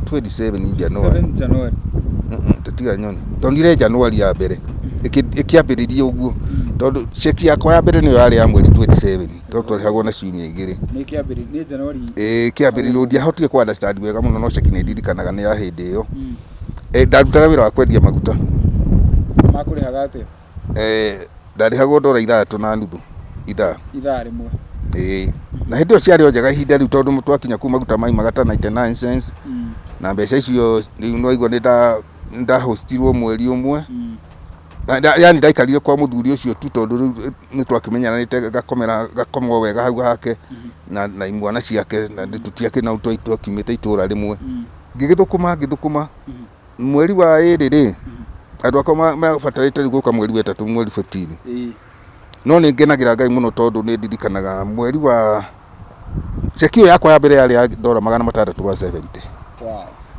27 January. 7 January. Tiga nyoni. Ndonire January ya mbere. Ĩkĩambĩrĩria ũguo tondũ ceki yakwa ya mbere nĩyo yarĩ ya mweri 27, tondũ twarĩhagwo na ciumia igĩrĩ. Nĩ kĩambĩrĩria nĩ January? Ĩĩ, kĩambĩrĩria ndiahotire kũ understand wega mũno, no ceki nĩ ndirikanaga nĩ ya hĩndĩ ĩyo. Ndarutaga wĩra wa kwendia maguta. Makũrĩhaga atĩa? Ndarĩhagwo $6.50 ithaa. Ithaa rĩmwe? Ĩĩ, na hĩndĩ ĩyo ciarĩ o njega ihinda rĩu, tondũ twakinya kũu maguta maimaga ta 99 cents. Na mbeca icio rĩu nĩwaigua nĩ ndahostirwo mweri ũmwe. Yani ndaikarire kwa mũthuri ũcio tu, tondũ rĩu nĩ twakĩmenyeranĩte, ngakomera ngakomwo wega hau hake na imwana ciake, na tũtiakĩrĩ na ũndũ, twakiumĩte itũra rĩmwe. Ngĩgĩthũkũma, ngĩthũkũma mweri wa ĩrĩ rĩ, andũ akwa mabatarĩte rĩu gũka mweri wa ĩtatũ, mweri 15. No nĩ ngenagĩra Ngai mũno, tondũ nĩ ndirikanaga mweri wa ceki ĩyo yakwa ya mbere yarĩ ya $670.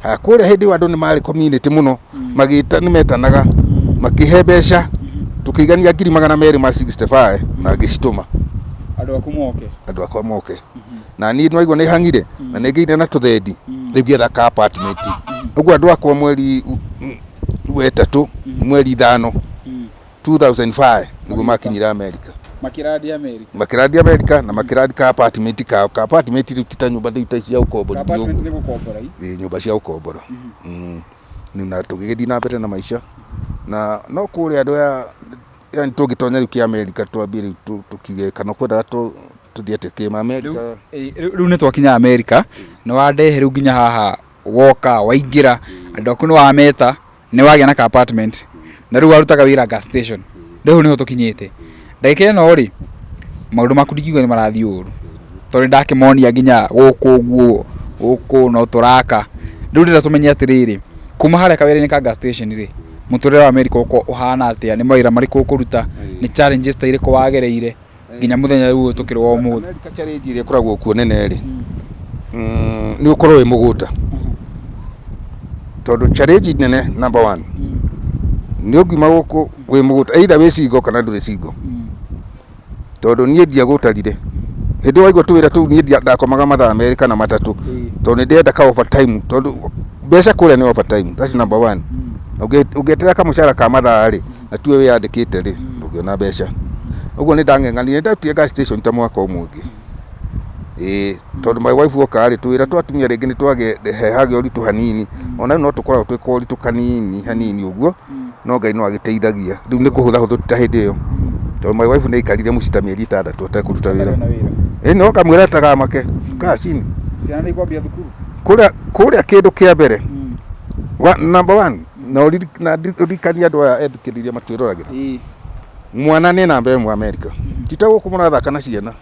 Haya, kũrĩa hĩndĩ ĩyo andũ nĩ marĩ community mũno, magĩta nĩ metanaga makĩhe mbeca, tũkĩigania 265,000 na ngĩcitũma. Andũ aku moke? Andũ akwa moke, na niĩ nĩwaigua nĩ hang'ire na nĩ ngĩire na tũthendi, rĩu ngĩetha ka apartment ũguo. Andũ akwa mweri wa ĩtatũ, mweri 5, 2005 nĩguo makinyire America. Makĩrandi America? Makĩrandi America na makĩrandi ka apartment kao. Ka apartment rĩu ti ta nyũmba rĩu ta cia ũkomborithio. Apartment nĩ gũkombora? Ĩĩ, nyũmba cia gũkombora. Na tũgĩgĩthiĩ na mbere na maica, na no kũrĩa andũ aya, yani tũngĩtonya rĩu kĩa America, twambie rĩu tũkiuge kana kwendaga tũthiĩ atĩa kĩma America. Rĩu nĩ twakinya America, nĩ wandehe rĩu nginya haha, woka waingĩra, andũ aku nĩ wameta, nĩ wagĩa na ka apartment, na rĩu warutaga wĩra gas station. Rĩu hau nĩho tũkinyĩte ndagĩka ĩno rĩ, maũndũ maku ndingiuga nĩ marathiĩ ũru, tondũ nĩ ndakĩmonia nginya gũkũ ũguo, gũkũ no tũraka. Rĩu ndĩrenda tũmenye atĩrĩrĩ, kuma harĩa kawĩra-inĩ ka gas station rĩ, mũtũrĩre wa America ũkoragwo ũhana atĩa? Nĩ mawĩra marĩkũ ũkũruta? Nĩ challenges ta irĩkũ wagereire nginya mũthenya rĩu ũyũ tũkĩrĩ wa ũmũthĩ? America challenge ĩrĩa ĩkoragwo kuo nene rĩ, nĩ ũkorwo wĩ mũgũta, tondũ challenge nene number one nĩ ũngiuma gũkũ wĩ mũgũta, either wĩ single kana ndũrĩ single, tondũ niĩ ndiagũtarire hĩndĩ ĩyo waigua tũwĩra tũu. Niĩ ndakomaga mathaa 2 kana 3, tondũ nĩ ndĩrenda ka overtime, tondũ mbeca kũrĩa nĩ overtime. That's number one. Ũngĩeterera kamũcara ka mathaa rĩ, na tiwe wĩyandĩkĩte rĩ, ndũngĩona mbeca. Ũguo nĩ ndang'eng'anire, nĩ ndarutire gas station ta mwaka ũmwe ũngĩ, ĩĩ, tondũ my wife oka rĩ, tũwĩra twa atumia rĩngĩ nĩ twahehage ũritũ hanini. Ona rĩu no tũkoragwo twĩ koritũ kanini hanini ũguo, no Ngai no agĩteithagia. Rĩu nĩ kũhũtha hũthũ, ti ta hĩndĩ ĩyo, tondũ my wife nĩ aikarire mũciĩ ta mĩeri 6 atekũruta wĩra. Na wĩra? Ĩĩ, no kamwĩra tagamake kaa chini. Ciana nĩ ikwambia thukuru? Kũrĩa kĩndũ kĩa mbere number one, na na ũririkanie andũ aya ethikĩrĩria matwĩroragĩra, mwana nĩ namba ĩmwe Amerika. Ti ta gũkũ mũrathaka na ciana.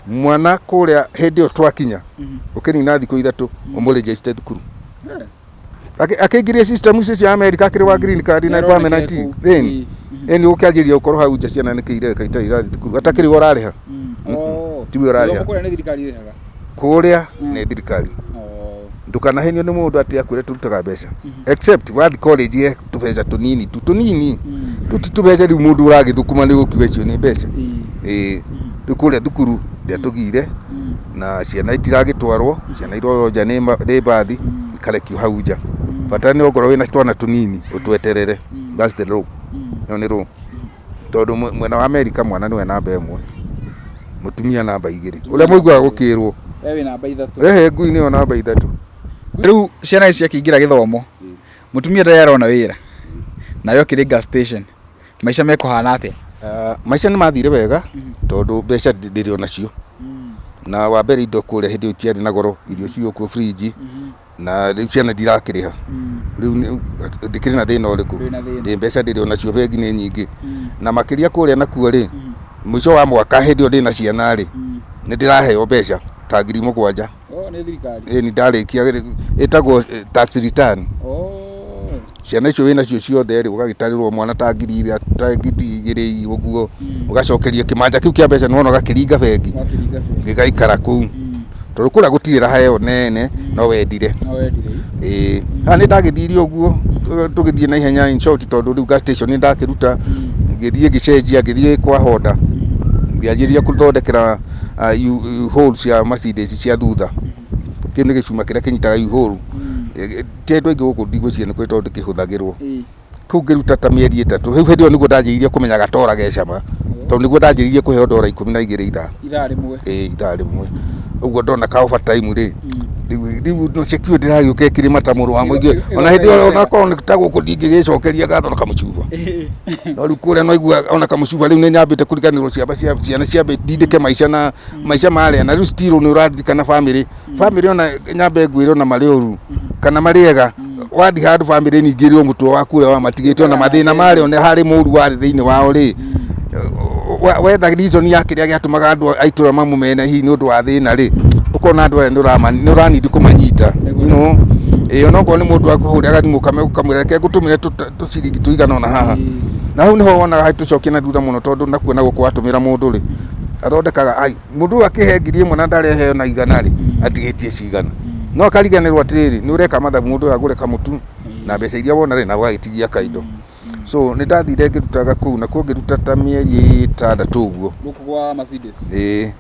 Mwana kũrĩa hĩndĩ ĩyo twakinya, ũkĩnina thikũ 3 ũmũregister thukuru. Akĩingĩria system icio cia America, akĩrĩ wa green card na permanent. Nĩaronekire kũu. Ĩni ĩni ũkĩanjĩrĩria gũkorwo hau nja, ciana nĩ kĩireka itarĩ irathiĩ thukuru, atakĩrĩ we ũrarĩha. Oh. Tiwe ũrarĩha. Gĩthomo kũrĩa nĩ thirikari ĩrĩhaga? Kũrĩa nĩ thirikari. Ndũkanahenio nĩ mũndũ atĩ akwĩre tũrutaga mbeca, except wathiĩ college ye tũbeca tũnini tu, tũnini tu, ti tũbeca rĩu mũndũ ũragĩthũkũma nĩ gũkiuga icio nĩ mbeca. Ĩĩ, rĩu kũrĩa thukuru ndiatũgire na ciana itiragĩtwarwo, ciana iroywo nja nĩ mbathi, ikarekio hau nja. Bata nĩ ongorwo wĩna twana tũnini ũtweterere. That's the law. Ĩyo nĩ law, tondũ mwena wa Amerika mwana nĩwe namba ĩmwe, mũtumia namba igĩrĩ, ũrĩa mũiguaga gũkĩrwo. We wĩ namba 3? Ehe, ngui nĩyo namba 3. Rĩu ciana ici ciakĩingĩra gĩthomo, mũtumia ndarĩ arona wĩra, nawe ũkĩrĩ gas station, maica mekũhana atĩa? Maica nĩ mathire wega, tondũ mbeca ndĩrĩ onacio, na wa mbere indo kũrĩa hĩndĩ ĩyo itiarĩ na goro, irio ciĩ kuo fridge, na rĩu ciana ndirakĩrĩha. Rĩu ndikĩrĩ na thĩna ũrĩkũ. Ndũrĩ na thĩna. Ndĩ mbeca ndĩrĩ onacio, bengi nĩ nyingĩ. Na makĩria kũrĩa nakuo rĩ, mũico wa mwaka hĩndĩ ĩyo ndĩna ciana rĩ, nĩ ndĩraheo mbeca ta 7,000. Oh, nĩ thirikari? Ĩni, ndarĩkia ĩtagwo tax return. Ciana icio wĩna cio ciothe rĩ, ũgagĩtarĩrwo mwana ta ta 2,000 ũguo, ũgacokeria kĩmanja kĩu kĩa mbeca, nĩwona ũgakĩringa bengi. Wakĩringa bengi. Gĩgaikara kũu, tondũ kũrĩa gũtirĩ raha ĩyo nene no wendire. No wendire. Ĩĩ, haha nĩ ndagĩthire ũguo, tũgĩthiĩ na ihenya in short, tondũ rĩu gas station nĩ ndakĩruta, ngĩthiĩ ngĩcenjia, ngĩthiĩ kwa Honda, ngĩanjĩrĩria kũthondekera U-hole cia Mercedes cia thutha. Kĩu nĩ gĩcuma kĩrĩa kĩnyitaga U-hole. Ti andũ aingĩ gũkũ ndigwĩciria nĩ kũrĩ, tondũ ndĩkĩhũthagĩrwo. Kũu ngĩruta ta mĩeri 3. Rĩu hĩndĩ ĩyo nĩguo ndanjĩrĩirie kũmenya gatora ge cama, tondũ nĩguo ndanjĩrĩirie kũheo ndora 12 ithaa. Ithaa rĩmwe. Ĩĩ, ithaa rĩmwe. Ũguo ndona ka overtime rĩ, rĩu no security ndĩragĩũka ĩkĩrĩma ta mũrũ wa mũingĩ. Ona hĩndĩ ĩyo onakorwo nĩ ta gũkũ ndingĩgĩcokeria ngatho na kamũcuba. No rĩu kũrĩa no igua ona kamũcuba rĩu nĩ nyambĩte kũriganĩrwo ciamba cia ciana ciambe ndindĩke maica na maica marĩa na rĩu still nĩ ũraririkana family. Family ona nyambe ngwĩre ona marĩ oru kana marĩ ega, wathiĩ handũ family ningĩ ĩrĩ o mũtwe waku ũrĩa wamatigĩte ona mathĩna marĩa one harĩ mũru warĩ thĩinĩ wao rĩ, wetha reason ya kĩrĩa gĩatũmaga andũ a itũra mamũmene hihi nĩ ũndũ wa thĩna rĩ, ũkona andũ aya nĩ ũranindi kũmanyita, you know. Ĩĩ onokorwo nĩ mũndũ akũhũrĩra gathimũ ũkamwĩra reke ngũtũmĩre tũciringi tũigana ũna haha. Na hau nĩho wonaga hagĩtũcokia na thutha mũno tondũ nakuo na gũkũ watũmĩra mũndũ rĩ, athondekaga ai mũndũ ũyũ akĩhe 1000 na ndareheo na 100 rĩ, atigĩtie cigana. No akariganĩrwo atĩrĩrĩ, nĩ ũreka mathabu mũndũ ũyũ agũre kamũtu na mbeca iria wona rĩ, na ũgagĩtigia kaindo. So nĩ ndathire ngĩrutaga kũu nakuo ngĩruta ta mĩeri 6 ũguo. Gũkũ kwa Mercedes. Ĩĩ.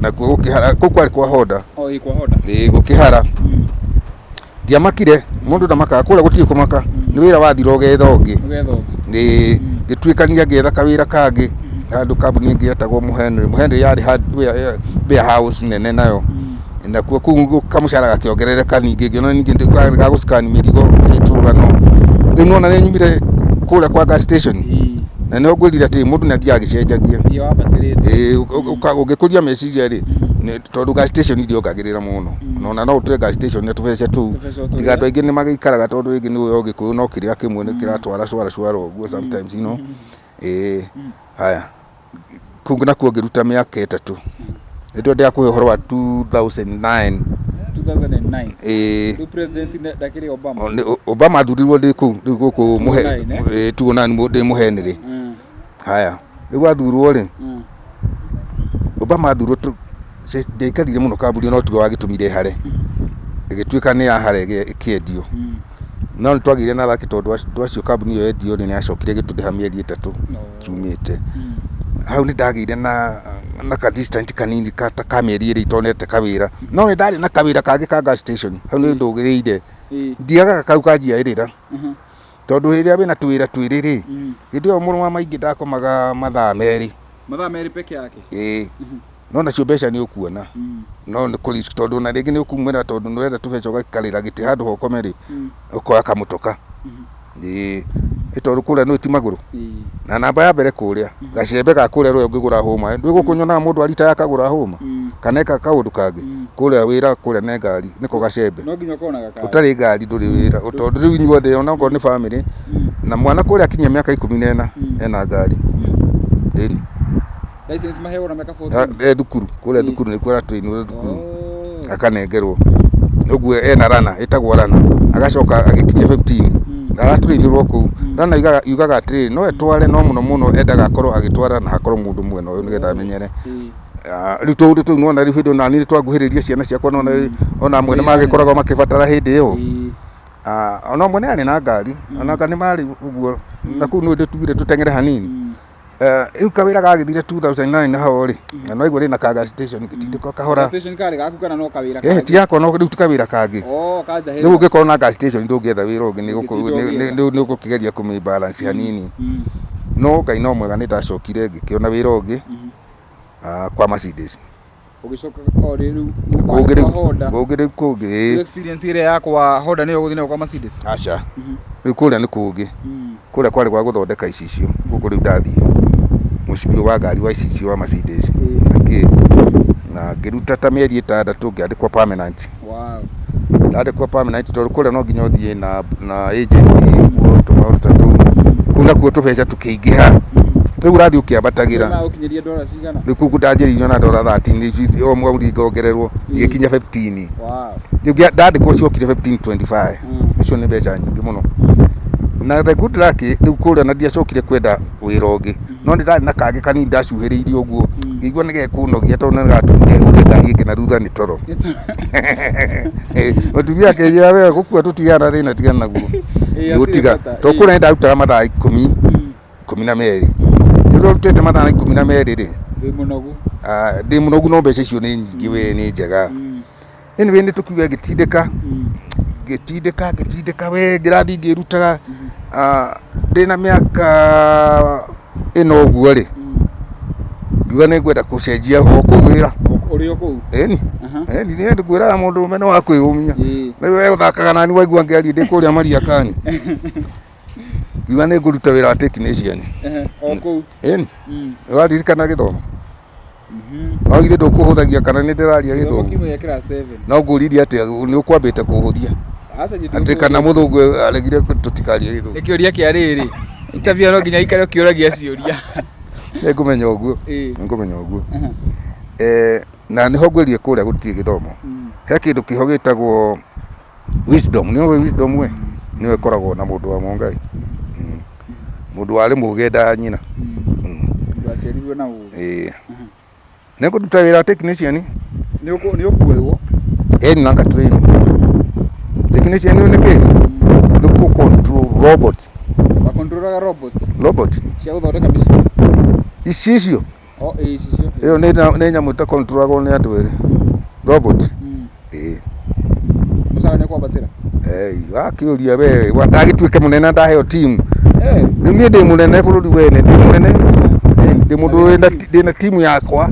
Nakuo gũkĩhara, kũu kwarĩ kwa Honda. O ĩ kwa Honda. Ĩĩ gũkĩhara. Ndiamakire, mũndũ ndamakaga, kũrĩa gũtirĩ kũmaka, nĩ wĩra wathira ũgetha ũngĩ. Ũgetha ũngĩ. Ĩĩ, ngĩtuĩkania ngĩetha kawĩra kangĩ, handũ kambuni ĩngĩ yetagwo Mũhenry. Mũhenry yarĩ warehouse nene nayo. Nakuo kũu kamũcara gakĩongerereka ningĩ, ngĩona ningĩ ga gũ scan mĩrigo tũrũgano. Rĩu nĩwona nĩ nyumire kũrĩa kwa gas station, na nĩho ngwĩrire atĩ mũndũ nĩ athiaga agĩcenjagia. Thiĩ wambatĩrĩte. Ĩĩ, ũngĩkũria meciria rĩ, tondũ gas station ndĩongagĩrĩra mũno. Ona no ũtue gas station na tũbeca tũu. Tũbeca o tũrĩa. Tiga andũ aingĩ nĩ magĩikaraga tondũ rĩngĩ nĩ ũĩ Ũgĩkũyũ no kĩrĩa kĩmwe nĩ kĩratwara cwara cwara ũguo sometimes, you know. Ĩĩ, haya, kũu nakuo ngĩruta mĩaka 3. Hĩndĩ ĩyo ndĩrakũhe ũhoro wa 2009. 2009. Ĩĩ. Rĩu president ndakĩrĩ Obama. Obama athurirwo ndĩ kũu rĩu gũkũ mũhe 2009, eh? Ĩĩ, 2009 ndĩ Mũhenĩrĩ. Haya, rĩu athurwo rĩ, Obama athurwo ndiaikarire mũno kambuni no tiwe wagĩtũmire hare. Ĩgĩtuĩka nĩ ya hare ĩkĩendio. No nĩ twagĩire na luck tondũ andũ acio kambuni ĩyo yendio rĩ, nĩ yacokire ĩgĩtũrĩha mĩeri 3 tumĩte. Hau nĩ ndagĩire na ka distance kanini ta ka mĩeri 2 itonete kawĩra. No nĩ ndarĩ na kawĩra kangĩ ka gas station, hau nĩ ndũgĩrĩire. Ndiagaga kau kanjiarĩra. Tondũ rĩrĩa wĩna tũwĩra twĩrĩ rĩ, hĩndĩ ĩyo mũrũ wa maingĩ ndakomaga mathaa 2. Mathaa 2 peke yake? Ĩĩ. No nacio mbeca nĩ ũkuona. No nĩ kũ risk tondũ ona rĩngĩ nĩ ũkumĩra tondũ nĩ ũrenda tũbeca ũgaikarĩra gĩtĩ handũ ha ũkome rĩ, ũkoya kamũtoka. Ĩĩ. Nĩ tondũ kũrĩa nĩ ti magũrũ. Na namba ya mbere kũrĩa, gacembe ga kũrĩa rũĩ ũngĩgũra hũma. Ndũĩ gũkũ nyonaga mũndũ aritaya akagũra hũma? Kana eka kaũndũ kangĩ. Kũrĩa wĩra kũrĩa nĩ ngari, nĩko gacembe. No nginya ũkorwo na gakari. Ũtarĩ ngari ndũrĩ wĩra. Tondũ rĩu inyuothe ona okorwo nĩ family, na mwana kũrĩa akinyia mĩaka 14 ena ngari. Ĩni. License maheagwo na mĩaka 14? E thukuru, kũrĩa thukuru nĩkuo aratrainwo thukuru. Akanengerwo. Ũguo ena rana, ĩtagwo rana. Agacoka agĩkinyia 15, aratrainĩrwo kũu. Rana yugaga atĩrĩrĩ, no etware no mũno mũno endaga akorwo agĩtwara na hakorwo mũndũ mwena ũyũ nĩgetha amenyere. Rĩu tũũndũ tũu nĩwona rĩu hĩndĩ ĩyo nani nĩtwanguhĩrĩria ciana ciakwa nĩwona ona amwe nĩmagĩkoragwo makĩbatara hĩndĩ ĩyo. Ona ũmwe nĩ arĩ na ngari, ona anga nĩ marĩ ũguo, na kũu nĩ tugire tũteng'ere hanini. Rĩu kawĩra gagĩthire 2009 hau rĩ, na no igua rĩna ka gas station ngĩtindĩka kahora. Gas station karĩ gaku kana no kawĩra kangĩ? Ti yakwa no rĩu ti kawĩra kangĩ. Oh, ka nja Rĩu ũngĩkorwo na gas station ndũngĩetha wĩra ũngĩ nĩ ũgũkĩgeria kũmĩ balance hanini. No Ngai no mwega nĩ ndacokire ngĩkĩona wĩra ũngĩ kwa Mercedes. Ũgĩcoka o rĩu Kũngĩ rĩu kwa Honda. Kũngĩ rĩu kũngĩ ĩĩ. Experience ĩrĩa ya kwa Honda nĩyo ũgũthiĩ nayo kwa Mercedes? Aca. Rĩu kũrĩa nĩ kũngĩ. Kũrĩa kwarĩ gwa gũthondeka icicio, gũkũ rĩu ndathiĩ mũcibi ũyũ wa ngari wa icicio wa Mercedes na kĩ, na ngĩruta ta mĩeri 6 ngĩandĩkwo permanent. Wow. Ndandĩkwo permanent tondũ kũrĩa no nginya ũthiĩ na agent ũguo tũmaũndũ ta tũu. Kũu nakuo tũbeca tũkĩingĩha. Rĩu ũrathiĩ ũkĩambatagĩra. Magũkinyĩria ndora cigana? Rĩu kũu ndanjĩrĩirio na ndora 13 o mweri ngongererwo igĩkinya 15. Wow. Rĩu ndandĩkwo ciokire 1525. Icio nĩ mbeca nyingĩ mũno. Na the good luck rĩu kũrĩa na ndiacokire kwenda wĩra ũngĩ. No nĩ ndarĩ na kangĩ kanini ndacuhĩrĩirie ũguo. Ngĩigua nĩ gekũnogia tondũ nĩ gatũmire hũre ngari ĩngĩ na thutha nĩ toro. Mũtumia akĩnjĩra we gũkua tũtigana na thĩna tigana naguo. Ngĩũtiga. Tondũ kũrĩa nĩ ndarutaga mathaa 12. Rĩrĩa ũrutĩte mathaa 12 rĩ, Wĩ mũnogu. Ndĩ mũnogu no mbeca icio nĩ nyingĩ we nĩ njega. Anyway nĩ tũkiuge ngĩtindĩka, ngĩtindĩka, ngĩtindĩka we ngĩrathiĩ ngĩrutaga. Ah, ndĩna mĩaka ĩno ũguo rĩ, ngiuga nĩ ngwenda gũcenjia o kũu wĩra. Ũrĩ o kũu? Ĩni. Ĩni, nĩ ngwĩraga mũndũ ũrũme nĩ wa kwĩyũmia. Ĩĩ. Rĩu we ũthakaga nani waigua ngĩaria ndĩ kũrĩa Mariakani. Ngiuga nĩ ngũruta wĩra wa technician. O kũu. Ĩni. Waririkana gĩthomo? No githĩ ndũkũhũthagia kana nĩ ndĩraria Gĩthomo gĩthũngũ? kiuma gĩa class 7. No ngũririe atĩa nĩ ũkwambĩte kũhũthia? Aca njĩtĩ Atĩ kana mũthũngũ aregire tũtikarie gĩthũngũ. Nĩ kĩũria kĩa rĩrĩ. Interview no nginya ikare ũkĩũragia ciũria. Nĩ ngũmenya ũguo. Ĩĩ. Nĩ ngũmenya ũguo. Eh, na nĩho ngwĩrire kũrĩa gũtirĩ gĩthomo. He kĩndũ kĩho gĩtagwo wisdom. Nĩ ũĩ wisdom we? Nĩyo ĩkoragwo na mũndũ wa Mũngai. Mũndũ warĩ mũgĩ nda ya nyina. Mũndũ aciarirwo na ũgĩ. Ĩĩ. Nĩ ngũruta wĩra wa technician. Nĩ ũkuoywo. Ĩni na ngatrain. Technician nĩ kĩ? Nĩ kũ control robot. Wa controlaga robots Robot. cia gũthondeka mĩciĩ. Icicio. O ĩĩ icicio. Ĩyo nĩ nyamũ ĩta controlagwo nĩ andũ erĩ. Robot. Ĩĩ. Mũcara nĩ ũkwambatĩra. Wakĩũria we ndagĩtuĩke mũnene na ndaheo team. Eh. Rĩu niĩ ndĩ mũnene bũrũri wene, ndĩ mũnene. Ĩni, ndĩ mũndũ wĩna ndĩna timu yakwa.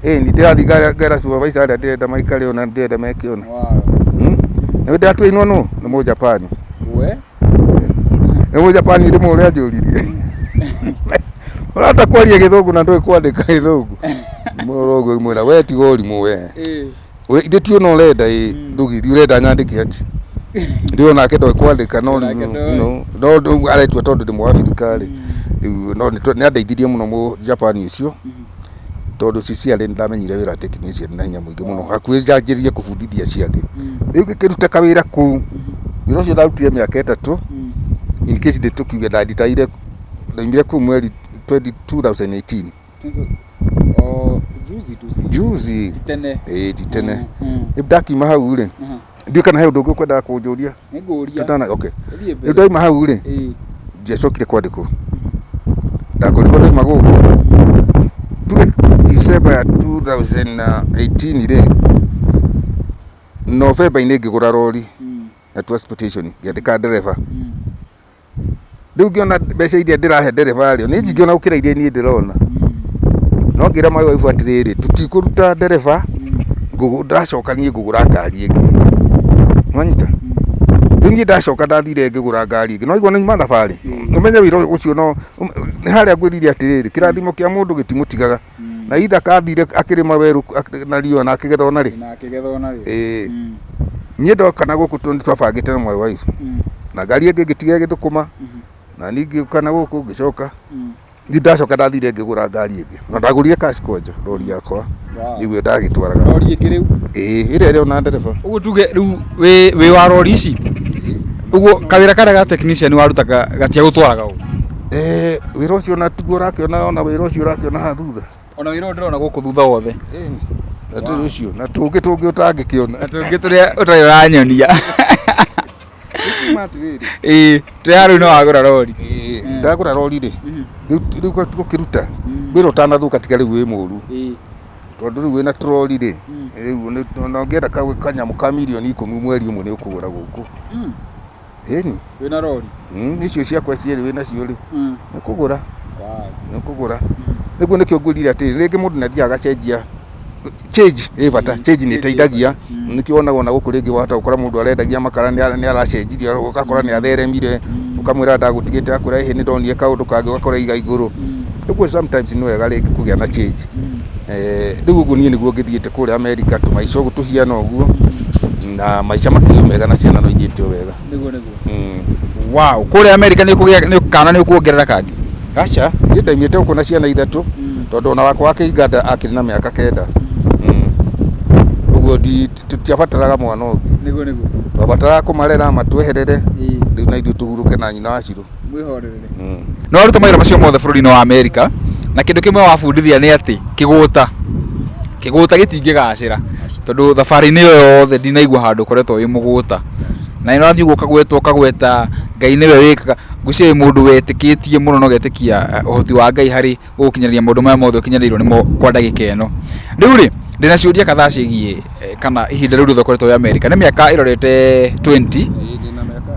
Ĩni, ndĩrathiĩ ngera supervisor arĩa ndĩrenda maikare ũna, ndĩrenda meke ũna. Wow. Nĩ ndĩratũinwo nũ? Nĩ Mũjapani. We. Nĩ Mũjapani rĩmwe ũrĩa anjũririe. Ũrahota kwaria gĩthũngũ na ndũĩ kwandĩka gĩthũngũ. Mũrora ũguo ngĩmwĩra we tiga ũrimũ we. Ĩĩ. Ithe ti ũna ũrenda ĩ ndũgĩthiĩ ũrenda nyandĩke atĩ. Ndĩ onake ndoĩ kwandĩka no Onake rĩu, ndoĩ. you know, no rĩu aretua tondũ ndĩ mũabirika rĩ. Rĩu no nĩ andeithirie mũno mũ Japan ũcio. Tondũ sincerely nĩ ndamenyire wĩra technician na hinya mũingĩ mũno. Hakuhĩ njanjĩrĩrie kũbundithia acio angĩ. Rĩu ngĩkĩruta kawĩra kũu. Wĩra ũcio ndarutire mĩaka 3. In case ndĩ tũkiuge ndanditaire ndaumire kũu mweri 2018. O juzi tu si. Juzi. Ti tene. Ĩĩ ti tene. Rĩu ndakiuma hau rĩ, ndiũĩ kana he ũndũ ũngĩ ũkwendaga kũnjũria. Nĩ ngũria. Tũtana okay. Ũthiĩ Rĩu mbere. ndauma hau rĩ, Ĩĩ. ndiacokire kwandĩkwo. Ndakorirwo ndauma gũkũ tuge December ya 2018 rĩ, November-inĩ ngĩgũra rori na transportation ngĩandĩka ndereba. Rĩu ngĩona mbeca iria ndĩrahe ndereba rĩ, nĩ nyingĩ ona gũkĩra iria niĩ ndĩrona. No ngĩra my wife atĩrĩrĩ, tũtikũruta ndereba, ndacoka niĩ ngũgũra ngari ĩngĩ. Nĩwanyita? Rĩu niĩ ndacoka ndathire ngĩgũra ngari ĩngĩ. Nĩwaigua nĩ nyuma thabarĩ? Ũmenye wĩra ũcio no, nĩ harĩa ngwĩrire atĩrĩrĩ, kĩrathimo kĩa mũndũ gĩtimũtigaga. Na Ithaka athire akĩrĩma werũ na riũa na akĩgetha ona rĩ? Na akĩgetha ona rĩ. Ĩĩ. Niĩ ndoka na gũkũ tondũ twabangĩte na my wife. Na ngari ĩngĩ ngĩtiga ĩgĩthũkũma. Na niĩ ngĩũka na gũkũ ngĩcoka. Niĩ ndacoka ndathire ngĩgũra ngari ĩngĩ. Na ndagũrire cash kwanja rori yakwa. Wow. Nĩguo ndagĩtwaraga. Rori ĩngĩ rĩu. Ĩĩ, ĩrĩa ĩrĩ ona ndereba. Ũguo tuge rĩu wĩ wa rori ici. Ũguo kawĩra karĩa ga technician warutaga gatiagũtwaraga ũguo. Eh, wĩra ũcio ona tiguo ũrakĩona ona wĩra ũcio ũrakĩona haha thutha. Ona wĩra ũyũ ndĩrona gũkũ thutha wothe. Ĩni. Na tũrĩ ũcio na tũngĩ tũngĩ ũtangĩkĩona. Na tũngĩ tũrĩa ũtarĩ ũranyonia. Kuma atĩrĩrĩ. Ĩĩ, tũrĩa rĩu nĩ wagũra rori. Ĩĩ, ndagũra rori rĩ. Rĩu rĩu gũkĩruta. Wĩra ũtanathũka tiga rĩu wĩ mũru. Ĩĩ. Tondũ rĩu wĩna trori rĩ, rĩu ona ũngĩenda kanyamũ ka mirioni 10 mweri ũmwe nĩ ũkũgũra gũkũ. Ĩni. Wĩna rori? Icio ciakwa cierĩ wĩnacio rĩ, nĩ ũkũgũra. Wow. Nĩ ũkũgũra. Nĩguo nĩkĩo ngwĩrire atĩrĩrĩ, rĩngĩ mũndũ nĩ athiaga agacenjia change ĩ bata, change nĩ ĩteithagia. Nĩkĩo wonaga ona gũkũ rĩngĩ wahota gũkora mũndũ arendagia makara nĩ aracenjirie ũgakora nĩ atheremire, ũkamwĩra ndagũtigĩte akwĩra ĩhĩ nĩ ndonire kaũndũ kangĩ ũgakora iga igũrũ. Ũguo sometimes nĩ wega rĩngĩ kũgĩa na change. Rĩu ũguo niĩ nĩguo ngĩthiĩte kũrĩa Amerika tũmaica ũguo tũhiana ũguo na maica makĩrĩ o mega na ciana no ithiĩte o wega. Nĩguo nĩguo. Wow, kũrĩa Amerika nĩ ũkũgĩa nĩ kana nĩ ũkuongerera kangĩ? Aca, niĩ ndaimĩte gũkũ na ciana 3 tondũ ona wakwa wa kĩinganda akĩrĩ na mĩaka 9. Ũguo tũtiabataraga mwana ũngĩ. Nĩguo nĩguo. Twabataraga kũmarera matweherere rĩu na ithuĩ tũhurũke na nyina wa Shiro. Mwĩhorerere. Nĩ waruta mawĩra macio mothe bũrũri-inĩ wa Amerika na kĩndũ kĩmwe wabundithia nĩ atĩ kĩgũta kĩgũta gĩtingĩgacĩra tondũ thabarĩ-inĩ ĩyo yothe ndinaigua handũ ũkoretwo wĩ mũgũta na nĩ ũrathiĩ ũguo ũkagweta ũkagweta Ngai nĩwe wĩkaga ngwĩciria wĩ mũndũ wetĩkĩtie mũno na ũgetĩkia ũhoti wa Ngai harĩ gũgũkinyanĩria maũndũ maya mothe ũkinyanĩirwo nĩmo kwa ndagĩka ĩno. Rĩu rĩ, ndĩna ciũria kadhaa ciĩgiĩ kana ihinda rĩu rĩothe ũkoretwo wĩ Amerika, nĩ mĩaka ĩrorete 20. Ĩĩ ndĩna mĩaka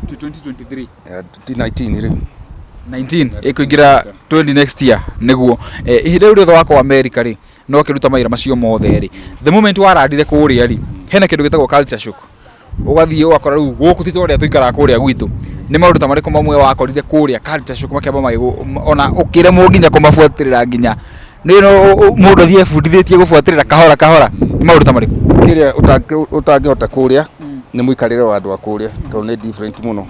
20 23. Ti 19 rĩu. 19 ĩkũingĩra 20 next year nĩguo. Ihinda rĩu rĩothe wakwa America rĩ, no ũkĩruta mawĩra macio mothe rĩ, the moment warandire kũrĩa rĩ, hena kĩndũ gĩtagwo culture shock, ũgathiĩ ũgakora rĩu gũkũ ti ta ũrĩa tũikaraga kũrĩa gwitũ. Nĩ maũndũ ta marĩkũ mamwe wakorire kũrĩa culture shock makĩamba magĩgũ ona ũkĩremwo nginya kũmabuatĩrĩra, nginya nĩ no mũndũ athiĩ ebundithĩtie gũbuatĩrĩra kahora kahora? Nĩ maũndũ ta marĩkũ? Kĩrĩa ũtangĩhota kũrĩa nĩ mũikarĩre wa andũ a kũrĩa, tondũ nĩ different mũno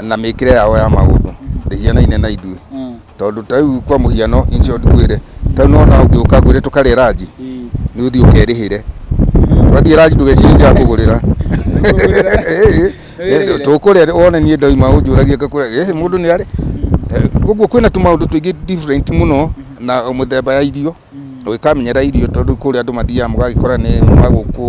na mĩkĩre yao ya maũndũ ndĩhianaine na ithuĩ. Tondũ ta rĩu, kwa mũhiano, in short ngwĩre, ta rĩu nona ũngĩũka ngwĩre tũkarĩe ranji, nĩ ũthiĩ ũkerĩhĩre. Twathiĩ ranji, ndũgecirie ndĩrakũgũrĩra, tũkũrĩa wone niĩ ndoima ũnjũragie ngakũrĩa. Mũndũ nĩ arĩ ũguo, kwĩna tũmaũndũ tũingĩ different mũno na mũthemba ya irio ũgĩkamenyera irio, tondũ kũrĩa andũ mathiaga mũgagĩkora nĩ magũkũ.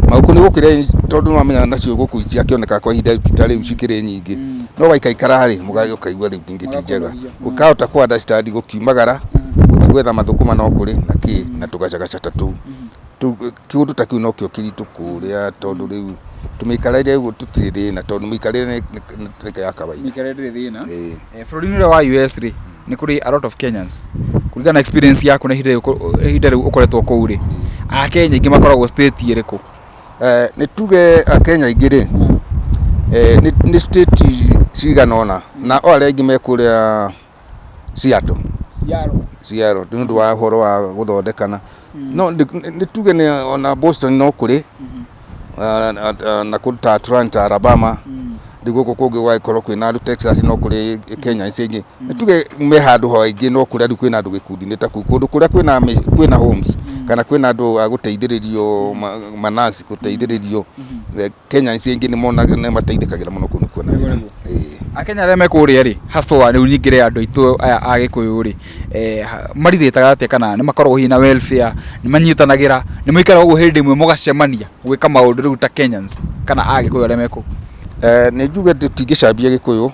Magũkũ nĩ gũkĩrĩa, tondũ nĩwamenya nacio gũkũ itiakĩoneka kwa ihinda ta rĩu cikĩrĩ nyingĩ, no waikaikara rĩ, ũkaigua rĩu tingĩ ti njega, ũkahota kũ understand gũkiumagara gũthiĩ gwetha mathũkũma no kũrĩ na kĩ na tũgacagaca ta tũu. Kĩũndũ ta kĩu nokĩo kĩritũ kũrĩa, tondũ rĩu tũmĩikarĩre ũguo tũtirĩ thĩna, tondũ mĩikarĩre nĩ ya kawaida. Mĩikarĩre ndĩrĩ thĩna. Ĩĩ. Bũrũri-inĩ ũrĩa wa US rĩ, nĩ kũrĩ a lot of Kenyans. Kũringana na experience yaku na ihinda rĩu ũkoretwo kũu rĩ, Akenya aingĩ makoragwo state ĩrĩkũ? Nĩ tuge Akenya aingĩ rĩ, nĩ state cigana ũna, na o arĩa aingĩ me kũrĩa Seattle. Seattle nĩ ũndũ wa ũhoro wa gũthondekana. No nĩ tuge nĩ ona Boston no kũrĩ na kũndũ ta Atlanta, Alabama, rĩu gũkũ kũngĩ gũgagĩkorwo kwĩna andũ Texas, no kũrĩ Kenya icio ingĩ. Nĩ tuge me handũ haingĩ, no kũrĩa rĩu kwĩna andũ gĩkundi-inĩ ta kũu, kũndũ kũrĩa kwĩna homes kana kwĩna andũ a gũteithĩrĩrio, manasi gũteithĩrĩrio. Kenya icio ingĩ nĩ monaga nĩ mateithĩkagĩra mũno kũu nĩ kuona wĩra. Ĩĩ. Akenya arĩa me kũrĩa rĩ, haswa rĩu nyingĩre andũ aitũ aya a Gĩkũyũ rĩ, marirĩtaga atĩa, kana nĩ makoragwo hihi na welfare, nĩ manyitanagĩra, nĩ mũikaraga ũguo hĩndĩ ĩmwe mũgacemania gwĩka maũndũ rĩu ta Kenyans kana Agĩkũyũ arĩa me kũu? Nĩ njuge tũtingĩcambia Gĩkũyũ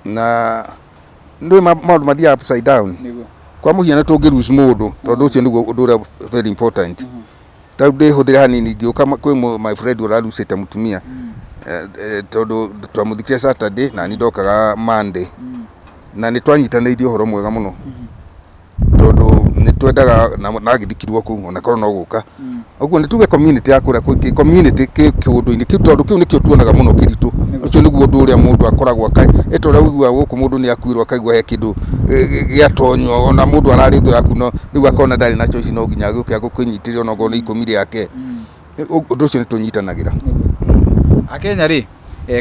na nĩ maũndũ mathiaga upside down. Kwa mũhiano, tũngĩ lose mũndũ, tondũ ũcio nĩguo ũndũ ũrĩa very important. Ta rĩu ndĩhũthĩre hanini, ngĩũka kwĩ my friend ũrarucĩte mũtumia, tondũ twamũthikire Saturday na niĩ ndokaga Monday, na nĩ twanyitanĩire ũhoro mwega mũno, tondũ nĩ twendaga na agĩthikirwo kũu ona korwo no gũka ũguo. Nĩ tuge community ya kũrĩa community kĩũndũ-inĩ kĩu, tondũ kĩu nĩkĩo tuonaga mũno kĩritũ. Ũcio nĩguo ũndũ ũrĩa mũndũ akoragwo ĩta ũrĩa ũiguaga gũkũ mũndũ nĩ akuirwo, akaigua he kĩndũ gĩatonywo, ona mũndũ ararĩ thũ yaku, no rĩu akona ndarĩ na choice, no nginya agĩũke agũkĩnyitĩrĩra ona okorwo nĩ 10 rĩake. Ũndũ ũcio nĩ tũnyitanagĩra. Akenya rĩ,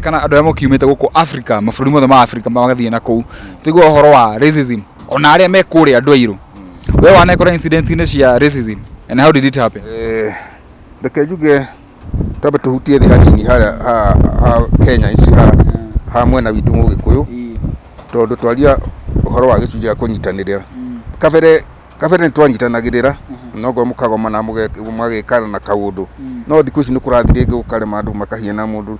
kana andũ arĩa mũkiumĩte gũkũ Africa, mabũrũri mothe ma Africa magathiĩ na kũu, tũigua ũhoro wa racism ona arĩa me kũrĩa andũ airũ. We wanekora incident-inĩ cia racism, and how did it happen? Reke njuge twambe tũhutie thĩ hanini harĩa ha Kenya ici ha mwena witũ Mũgĩkũyũ, tondũ twaria ũhoro wa gĩcunjĩ gĩa kũnyitanĩrĩra. Kabere kabere nĩ twanyitanagĩrĩra, no ngorwo mũkagomana mũgagĩkana na kaũndũ, no thikũ ici nĩ kũrathiĩ rĩngĩ gũkarema, andũ makahiana mũndũ,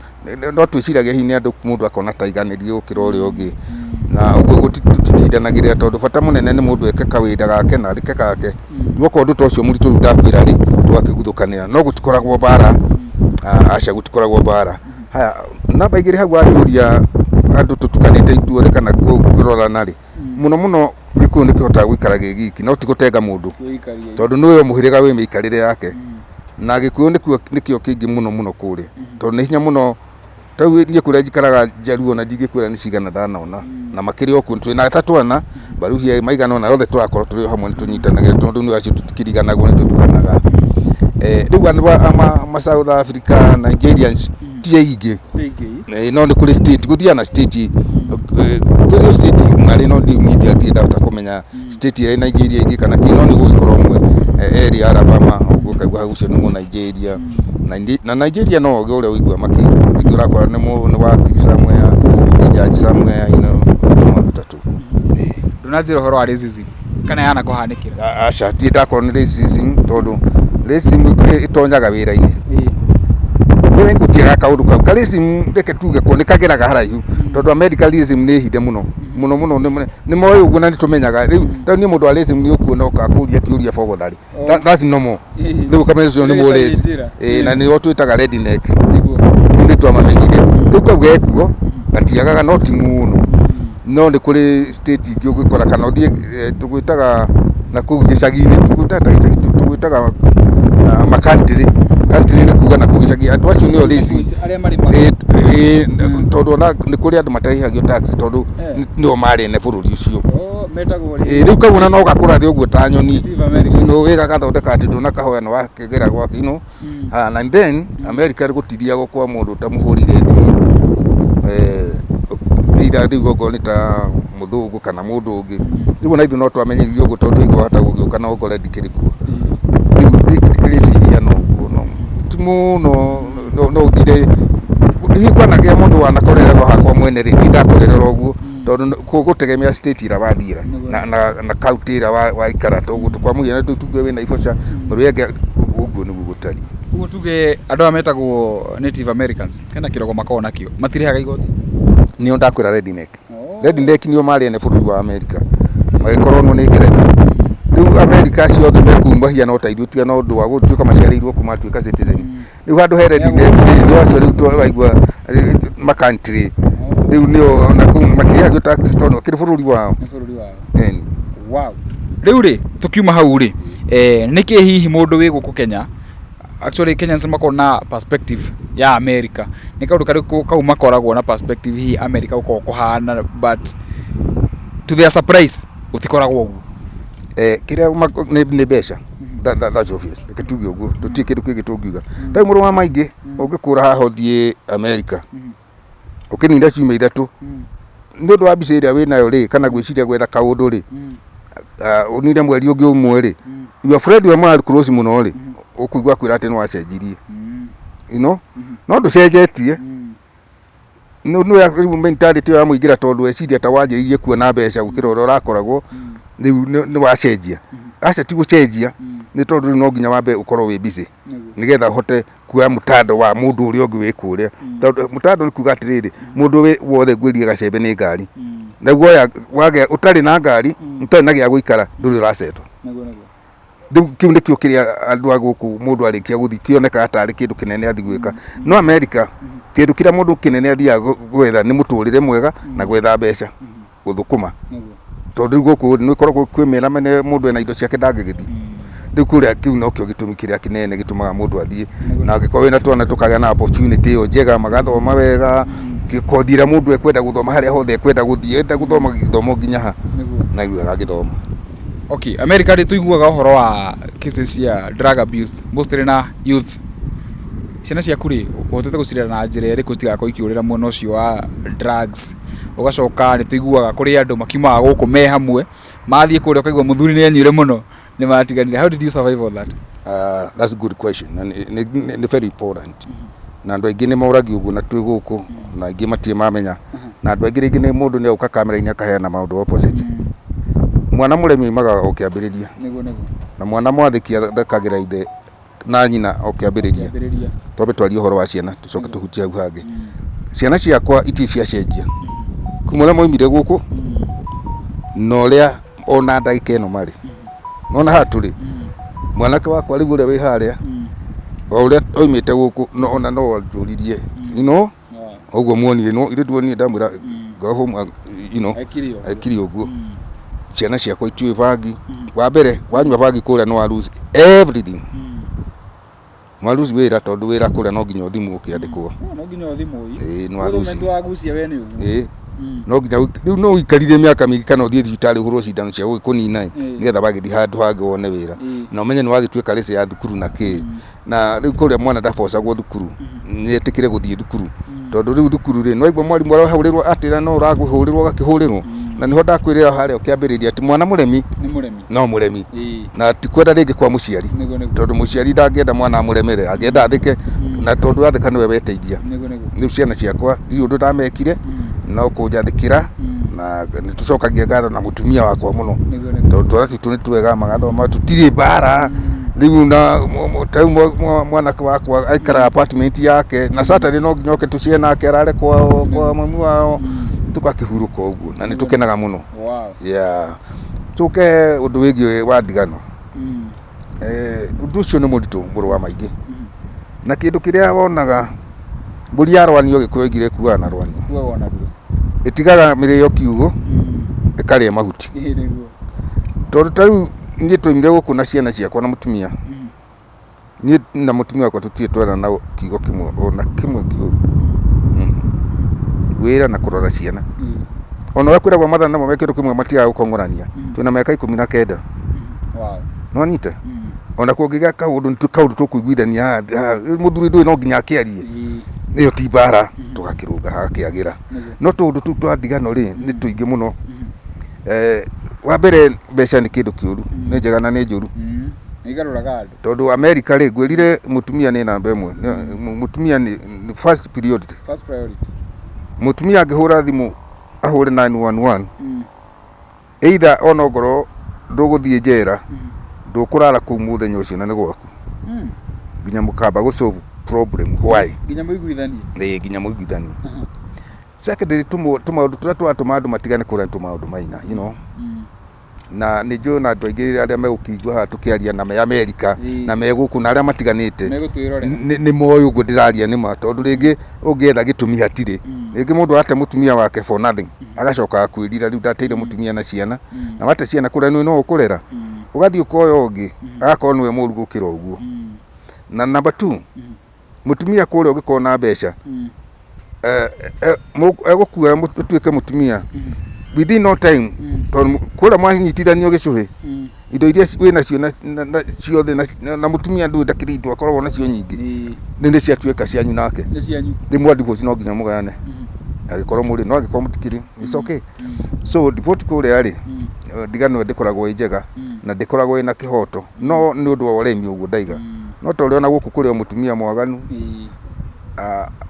no twĩciragia hihi nĩ andũ mũndũ akona ta aiganĩrie gũkĩra ũrĩa ũngĩ, na ũguo tũtitindanagĩrĩra, tondũ bata mũnene nĩ mũndũ eke kawĩra gake na arĩke gake. Rĩu okorwo ũndũ ta ũcio mũritũ rĩu ndakwĩra rĩ, tũgakĩguthũkanĩra, no gũtikoragwo mbara. Aca, gũtikoragwo mbara. Haya, namba 2 hau wanjũria, andũ tũtukanĩte ithuothe kana kũrorana rĩ, mũno mũno Gĩkũyũ nĩ kĩhotaga gũikara gĩ giki, no ti gũtenga mũndũ, tondũ nĩ o mũhĩrĩga wĩ mĩikarĩre yake, na Gĩkũyũ nĩkĩo kĩingĩ mũno mũno kũrĩa, tondũ nĩ hinya mũno. Ta rĩu niĩ kũrĩa njikaraga Njaruo, na ndingĩkwĩra nĩ cigana ndanona na makĩrĩ o kuo, twĩna atatũ ana baruhia maigana ona, othe tũrakorwo tũrĩ o hamwe, nĩ tũnyitanagĩra, tondũ nĩ acio tũtikĩriganagwo, nĩ tũtukanaga. Rĩu andũ a ma South Africa, Nigerians ti aingĩ. No nĩ kũrĩ state gũthiaga na state, kwĩ state marĩ, no ndiu niĩ ndirĩ ndahota kũmenya state ĩrĩa Nigeria ĩngĩ kana kĩ, no nĩ gũgĩkorwo ũmwe erĩ Alabama ũguo, ũkaigua hau ũcio nĩ mũ Nigeria. Na Nigeria no ũgĩ ũrĩa ũigua makĩria, rĩngĩ ũrakora nĩ wakiri somewhere, nĩ judge somewhere, tũmaũndũ ta tũu. Ĩĩ. Ndũnanjĩra ũhoro wa racism kana yana kũhanĩkĩra? Aca, ndirĩ ndakorwo nĩ racism, tondũ racism ĩtonyaga wĩra-inĩ. Wĩra-inĩ gũtiagaga kaũndũ kau ka racism. Reke tuge ko nĩ kageraga haraihu, tondũ America racism nĩ hithe mũno mũno mũno, nĩ moĩ ũguo na nĩ tũmenyaga. Rĩu ta niĩ, mũndũ wa racism nĩ ũkuona ũkakũria kĩũria bogothari. That's normal. Rĩu ũkamenya ũcio nĩ mũrace. Ĩĩ, na nĩo twĩtaga redneck. Rĩu nĩ twamamenyire, rĩu kau gekuo. Gatiagaga no ti mũno. No nĩ kũrĩ state ingĩ ũngĩkora kana ũthiĩ tũgwĩtaga na kũu gĩcagi-inĩ, tũgwĩtaga ta gĩcagi, tũgwĩtaga ma country. Country nĩ kuga na kũu gĩcagi, andũ acio nĩo lazy. Arĩa marĩmaga. Ĩ, tondũ ona nĩ kũrĩ andũ matarĩhagio tax tondũ nĩo marĩ ene bũrũri ũcio. Oh, metagwo Ĩ, rĩu kau ona no gakũrathe ũguo ta nyoni. Native American. Ĩgagathondeka atĩ ndũnakahoya nĩ wakĩgera gwake. Ah, and then America gũtithiagwo kwa mũndũ ũtamũhũrire thimũ, either rĩu okorwo nĩ ta mũthũngũ kana mũndũ ũngĩ. Rĩu ona ithuĩ no twamenyeririo ũguo tondũ wahota gũgĩũka na ũkore ndikĩrĩ kuo. Rĩu rĩci ihana ũguo, no ti mũno, no ũthire hihi kwanagĩa mũndũ wanakorererwo hakwa mwene rĩ, ndirĩ ndakorererwo ũguo tondũ gũtegemea state ĩrĩa wathiĩra na county ĩrĩa waikara. Toguo kwa mũhiano tuge wĩ Naivasha, ũrĩa ũguo nĩguo gũtariĩ. Ũguo tuge andũ aya metagwo Native Americans hena kĩrogo makoragwo nakĩo, matirĩhaga igoti? Nĩo ndakwĩra redneck. Redneck nĩo marĩ ene bũrũri wa America, magĩkorwo nĩ Ngeretha. Rĩu America acio othe me kũu mahiana o ta ithuĩ tiga no ũndũ wa gũtuĩka maciarĩirwo kũu matuĩka citizen. Rĩu handũ he redneck rĩ, nĩo acio rĩu tũraigua ma country. Rĩu nĩo ona kũu matirĩhagio tax tondũ akĩrĩ bũrũri wao. Nĩ bũrũri wao. Ĩni. Wow. Rĩu rĩ, tũkiuma hau rĩ, nĩkĩ hihi mũndũ wĩ gũkũ Kenya, actually Kenyans makoragwo na perspective ya America, nĩ kaũndũ karĩkũ kau makoragwo na perspective hihi America gũkoragwo kũhana, but to their surprise gũtikoragwo ũguo? Kĩrĩa nĩ mbeca. That's obvious. Reke tuge ũguo, tũtirĩ kĩndũ kĩngĩ tũngiuga. Ta rĩu mũrũ wa maingĩ, ũngĩkũra haha ũthiĩ America, ũkĩnina ciumia 3, nĩ ũndũ wa mbica ĩrĩa wĩnayo rĩ, kana gwĩciria gwetha kaũndũ rĩ, ũnine mweri ũngĩ ũmwe rĩ, your friend ũrĩa mũrarĩ close mũno rĩ, ũkũigua akwĩra atĩ nĩ wacenjirie. No ndũcenjetie. Nĩ mentality ĩyo yamũingĩra tondũ eciria ta wanjĩrĩirie kuona mbeca gũkĩra ũrĩa ũrakoragwo, rĩu nĩ wacenjia. Aca ti gũcenjia, nĩ tondũ rĩu no nginya wambe ũkorwo wĩ busy nĩgetha ũhote kuoya mũtando wa mũndũ ũrĩa ũngĩ wĩ kũrĩa. Tondũ mũtando nĩ kuga atĩrĩrĩ, mũndũ wothe ngwĩrire gacembe nĩ ngari. Na woya wagĩa ũtarĩ na ngari, ũtarĩ na gĩa gũikara, ndũrĩ ũracetwo. Rĩu kĩu nĩkĩo kĩrĩa andũ a gũkũ mũndũ arĩkia gũthiĩ kĩonekaga tarĩ kĩndũ kĩnene athiĩ gwĩka. No America kĩndũ kĩrĩa mũndũ kĩnene athiaga gwetha nĩ mũtũrĩre mwega na gwetha mbeca, gũthũkũma. Tondũ rĩu gũkũ nĩ gũkoragwo kwĩ mĩena mĩnene mũndũ ena indo ciake ndangĩgĩthiĩ. Rĩu kũrĩa kĩu nokĩo gĩtũmi kĩrĩa kĩnene gĩtũmaga mũndũ athiĩ. Na angĩkorwo wĩna twana tũkagĩa na opportunity ĩyo njega, magathoma wega, kothi ĩrĩa mũndũ ekwenda gũthoma harĩa hothe ekwenda gũthiĩ, enda gũthoma gĩthomo nginya ha, na rĩu agagĩthoma. Okay, America rĩ tũiguaga ũhoro wa cases cia drug abuse mostly na youth. Ciana ciaku rĩ, ũhotete gũcirera na njĩra ĩrĩkũ citigakorwo ikĩũrĩra mwena ũcio wa drugs? Ũgacoka nĩ tũiguaga kũrĩ andũ makiumaga gũkũ me hamwe, mathiĩ kũrĩa ũkaigua mũthuri nĩ anyuire mũno nĩ matiganire. How did you survive all that? That's a good question na nĩ very important. Na andũ aingĩ nĩ moragio ũguo na twĩ gũkũ na aingĩ matirĩ mamenya. Na andũ aingĩ rĩngĩ nĩ mũndũ nĩ aũka kamera-inĩ akaheana maũndũ opposite. Mwana mũremi aumaga o kĩambĩrĩria. Na mwana mwathĩki athekagĩra ithe na nyina o kĩambĩrĩria. Twambe twarie ũhoro wa ciana tũcoke tũhutie hau hangĩ. Ciana ciakwa itirĩ ciacenjia kuma ũrĩa moimire gũkũ na ũrĩa ona ndagĩka ĩno marĩ. Nona haha tũrĩ, mwanake wakwa rĩu ũrĩa wĩ harĩa, o ũrĩa oimĩte gũkũ ona no anjũririe, ũguo muonire, no ithuĩ tuonire ndamwĩra go home, ekire ũguo. Ciana ciakwa itiũĩ bangi. Wa mbere wanyua bangi kũrĩa nĩ wa lose everything. Nĩ wa lose wĩra tondũ wĩra kũrĩa no nginya ũthimwo ũkĩandĩkwo. No nginya ũthimwo. Ĩĩ nĩ wa lose. Wagucia we nĩ ũguo. Ĩĩ. No nginya rĩu no ũikarire mĩaka mĩingĩ kana ũthiĩ thibitarĩ ũhũrwo cindano cia gũgĩkũnina ĩ, nĩgetha wagĩthiĩ handũ hangĩ wone wĩra. Na ũmenye nĩ wagĩtuĩka rĩcĩ ya thukuru na kĩ. Na rĩu kũrĩa mwana ndabocagwo thukuru, nĩ etĩkĩre gũthiĩ thukuru. Tondũ rĩu thukuru rĩ, nĩ waigua mwarimũ arahũrĩrwo atĩra no ũrahũrĩrwo ũgakĩhũrĩrwo. Na nĩho ndakwĩrĩra harĩa ũkĩambĩrĩria atĩ mwana mũremi no mũremi. Na ti kwenda rĩngĩ kwa mũciari. Tondũ mũciari ndangĩenda mwana amũremere, angĩenda athĩke, na tondũ athĩka nĩwe weteithia. Rĩu ciana ciakwa ndirĩ ũndũ ndamekire, no kũnjathĩkĩra, na nĩ tũcokagia ngatho na mũtumia wakwa mũno. Tondũ twana twitũ nĩ twega, magathoma, tũtirĩ mbara. Rĩu na ta rĩu mwanake wakwa aikaraga apartment yake, na Saturday no nginya oke tũcere nake arare kwao kwa mami wao, tũgakĩhurũka ũguo na nĩ tũkenaga mũno. Yeah. Tũke ũndũ wĩgiĩ wa ndigano. Ũndũ ũcio nĩ mũritũ mũrũ wa maingĩ. Na kĩndũ kĩrĩa wonaga Mbũri ya rwanio Gĩkũyũ oigire ĩkuaga na rwanio. Kuaga ona ruo. Ĩtigaga mĩrĩo kiugũ ĩkarĩa mahuti. Ĩĩ nĩguo. Tondũ ta rĩu niĩ twaimire gũkũ na ciana ciakwa na mũtumia. Niĩ na mũtumia wakwa tũtirĩ twerana kiugo kĩmwe ona kĩmwe kĩũru. Wĩra na kũrora ciana. Ona ũrĩa kwĩragwo mathaa namo me kĩndũ kĩmwe matiagaga gũkong'orania. Twĩna mĩaka 19. Wow. Nĩwanyita? Ona kũngĩgĩa kaũndũ nĩ kaũndũ tũkũiguithania haha haha, mũthuri ndũĩ no nginya akĩarie. Ĩyo ti mbara tũgakĩrũnga hagakĩagĩra. No tũũndũ tũu twa ndigano rĩ nĩ tũingĩ mũno. Wa mbere mbeca nĩ kĩndũ kĩũru, nĩ njega na nĩ njũru. Nĩ igarũraga andũ. Tondũ America rĩ, ngwĩrire mũtumia nĩ namba ĩmwe, mũtumia nĩ first priority. First priority. Mũtumia angĩhũra thimũ ahũre 911 either ona ongorwo ndũgũthiĩ njera, ndũkũrara kũu mũthenya ũcio na nĩ gwaku. Nginya mũkamba gũ solve problem why. Nginya mũiguithanie. Ĩĩ nginya mũiguithanie. Secondly, tũmaũndũ tũrĩa tũratũma andũ matigane kũrĩa nĩ tũmaũndũ maina, you know. Na nĩ njũĩ ona andũ aingĩ arĩa megũkĩigua haha tũkĩaria na me Amerika na me gũkũ na arĩa matiganĩte nĩ moĩ ũguo ndĩraria nĩ ma, tondũ rĩngĩ ũngĩetha gĩtũmi hatirĩ. Rĩngĩ mũndũ ate mũtumia wake for nothing, agacoka akwĩrira rĩu ndateire mũtumia na ciana, na wate ciana kũrĩa nĩũĩ no ũkũrera, ũgathiĩ ũkoya ũngĩ agakorwo nĩwe mũru gũkĩra ũguo. Na number two, Mũtumia kũrĩa ũngĩkorwo na mbeca egũkuoya ũtuĩke mũtumia within no time, tondũ kũrĩa mwanyitithanio gĩcũhĩ, indo iria wĩnacio ciothe na mũtumia ndũĩ ndakĩrĩ indo akoragwo nacio nyingĩ, rĩu nĩ ciatuĩka cianyu nake. Nĩ cianyu. Rĩu mwa divorce no nginya mũgayane angĩkorwo mũrĩ, no angĩkorwo mũtikĩrĩ, it's okay. So divorce kũrĩa rĩ, ndigano ndĩkoragwo ĩ njega na ndĩkoragwo ĩna kĩhoto. No nĩ ũndũ wa ũremi ũguo ndaiga. No ta ũrĩa ona gũkũ kũrĩ o mũtumia mwaganu,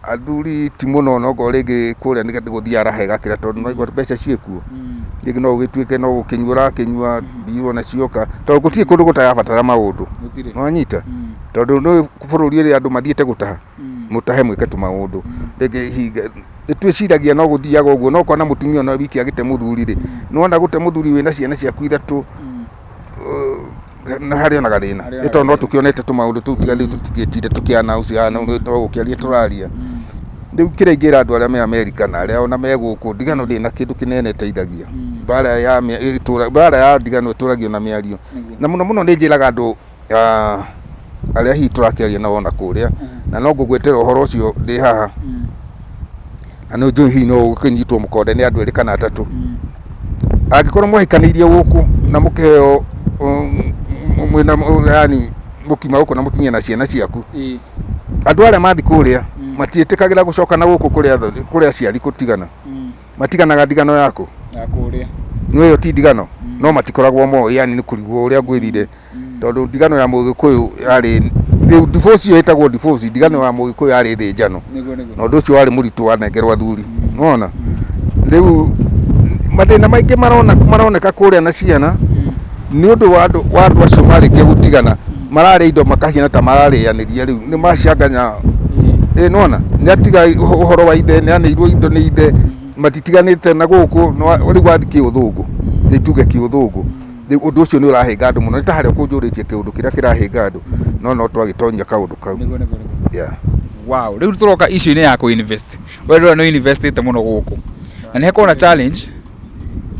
athuri ti mũno no okorwo rĩngĩ kũrĩa nĩ gũthiĩ araha ĩgakĩra tondũ nĩ waigua mbeca ciĩkuo. Rĩngĩ no ũgĩtuĩke no gũkĩnyua ũrakĩnyua, mbia ona cioka, tondũ gũtirĩ kũndũ gũtarabatara maũndũ. Nĩ wanyita? Tondũ nĩ ũĩ bũrũri ũrĩa andũ mathiĩte gũtaha, mũtahe mwĩke tũmaũndũ. Rĩngĩ hihi nĩ twĩciragia no gũthiaga ũguo, no ũkona mũtumia ona wiki agĩte mũthuri rĩ, nĩ wona gũte mũthuri wĩna ciana ciaku ithatũ, na harĩ ona gathĩna. Harĩ ona Nĩ tondũ no gathĩna. tũkĩonete tũmaũndũ tũu tiga rĩu tũtingĩtinda tũkĩ announce haha no gũkĩaria tũraria. Rĩu kĩrĩa ingĩra andũ arĩa me Amerika na arĩa ona me gũkũ, ndigano ndĩrĩ na kĩndũ kĩnene ĩteithagia. Mbara ya mbara ya ndigano ĩtũragio na mĩario. Na mũno mũno nĩ njĩraga andũ arĩa hihi tũrakĩaria nao ona kũrĩa, na no ngũgwetera ũhoro ũcio ndĩ haha, na nĩ njũĩ hihi no ũgũkĩnyitwo mũkonde nĩ andũ erĩ kana atatũ. Angĩkorwo mwahikanĩirie gũkũ na mũkĩheo mwĩna yani mũkiuma gũkũ na mũtumia na ciana ciaku, andũ arĩa mathiĩ kũrĩa matiĩtĩkagĩra gũcoka na gũkũ kũrĩ aciari gũtigana. Matiganaga ndigano yaku? Ya kũrĩa. Nĩ ĩyo ti ndigano? No matikoragwo moĩ yani nĩ kũrigwo ũrĩa ngwĩrire. Tondũ ndigano ya Mũgĩkũyũ yarĩ, rĩu divorce ĩyo ĩtagwo divorce, ndigano ya Mũgĩkũyũ yarĩ thĩnjano. Nĩguo nĩguo. Na ũndũ ũcio warĩ mũritũ wanengerwo athuri. Nĩwona? Rĩu mathĩna maingĩ marona maroneka kũrĩa na ciana nĩ ũndũ wa andũ wa andũ acio marĩkia gũtigana mararĩa indo makahiana ta mararĩanĩria rĩu nĩ macanganya ĩ nĩwona nĩ atiga ũhoro wa ithe nĩ aneirwo indo nĩ ithe matitiganĩte na gũkũ rĩu wathiĩ kĩũthũngũ rĩu tuge kĩũthũngũ Rĩu ũndũ ũcio nĩ ũrahĩnga andũ mũno. Nĩ ta harĩa ũkũnjũrĩtie kĩũndũ kĩrĩa kĩrahĩnga andũ, no no twagĩtonyia kaũndũ kau. Nĩguo, nĩguo, nĩguo. Yeah. Wow, rĩu tũroka issue-inĩ ya kũ invest. We ndĩrona nĩ investĩte mũno gũkũ. Na nĩ hakoragwo na challenge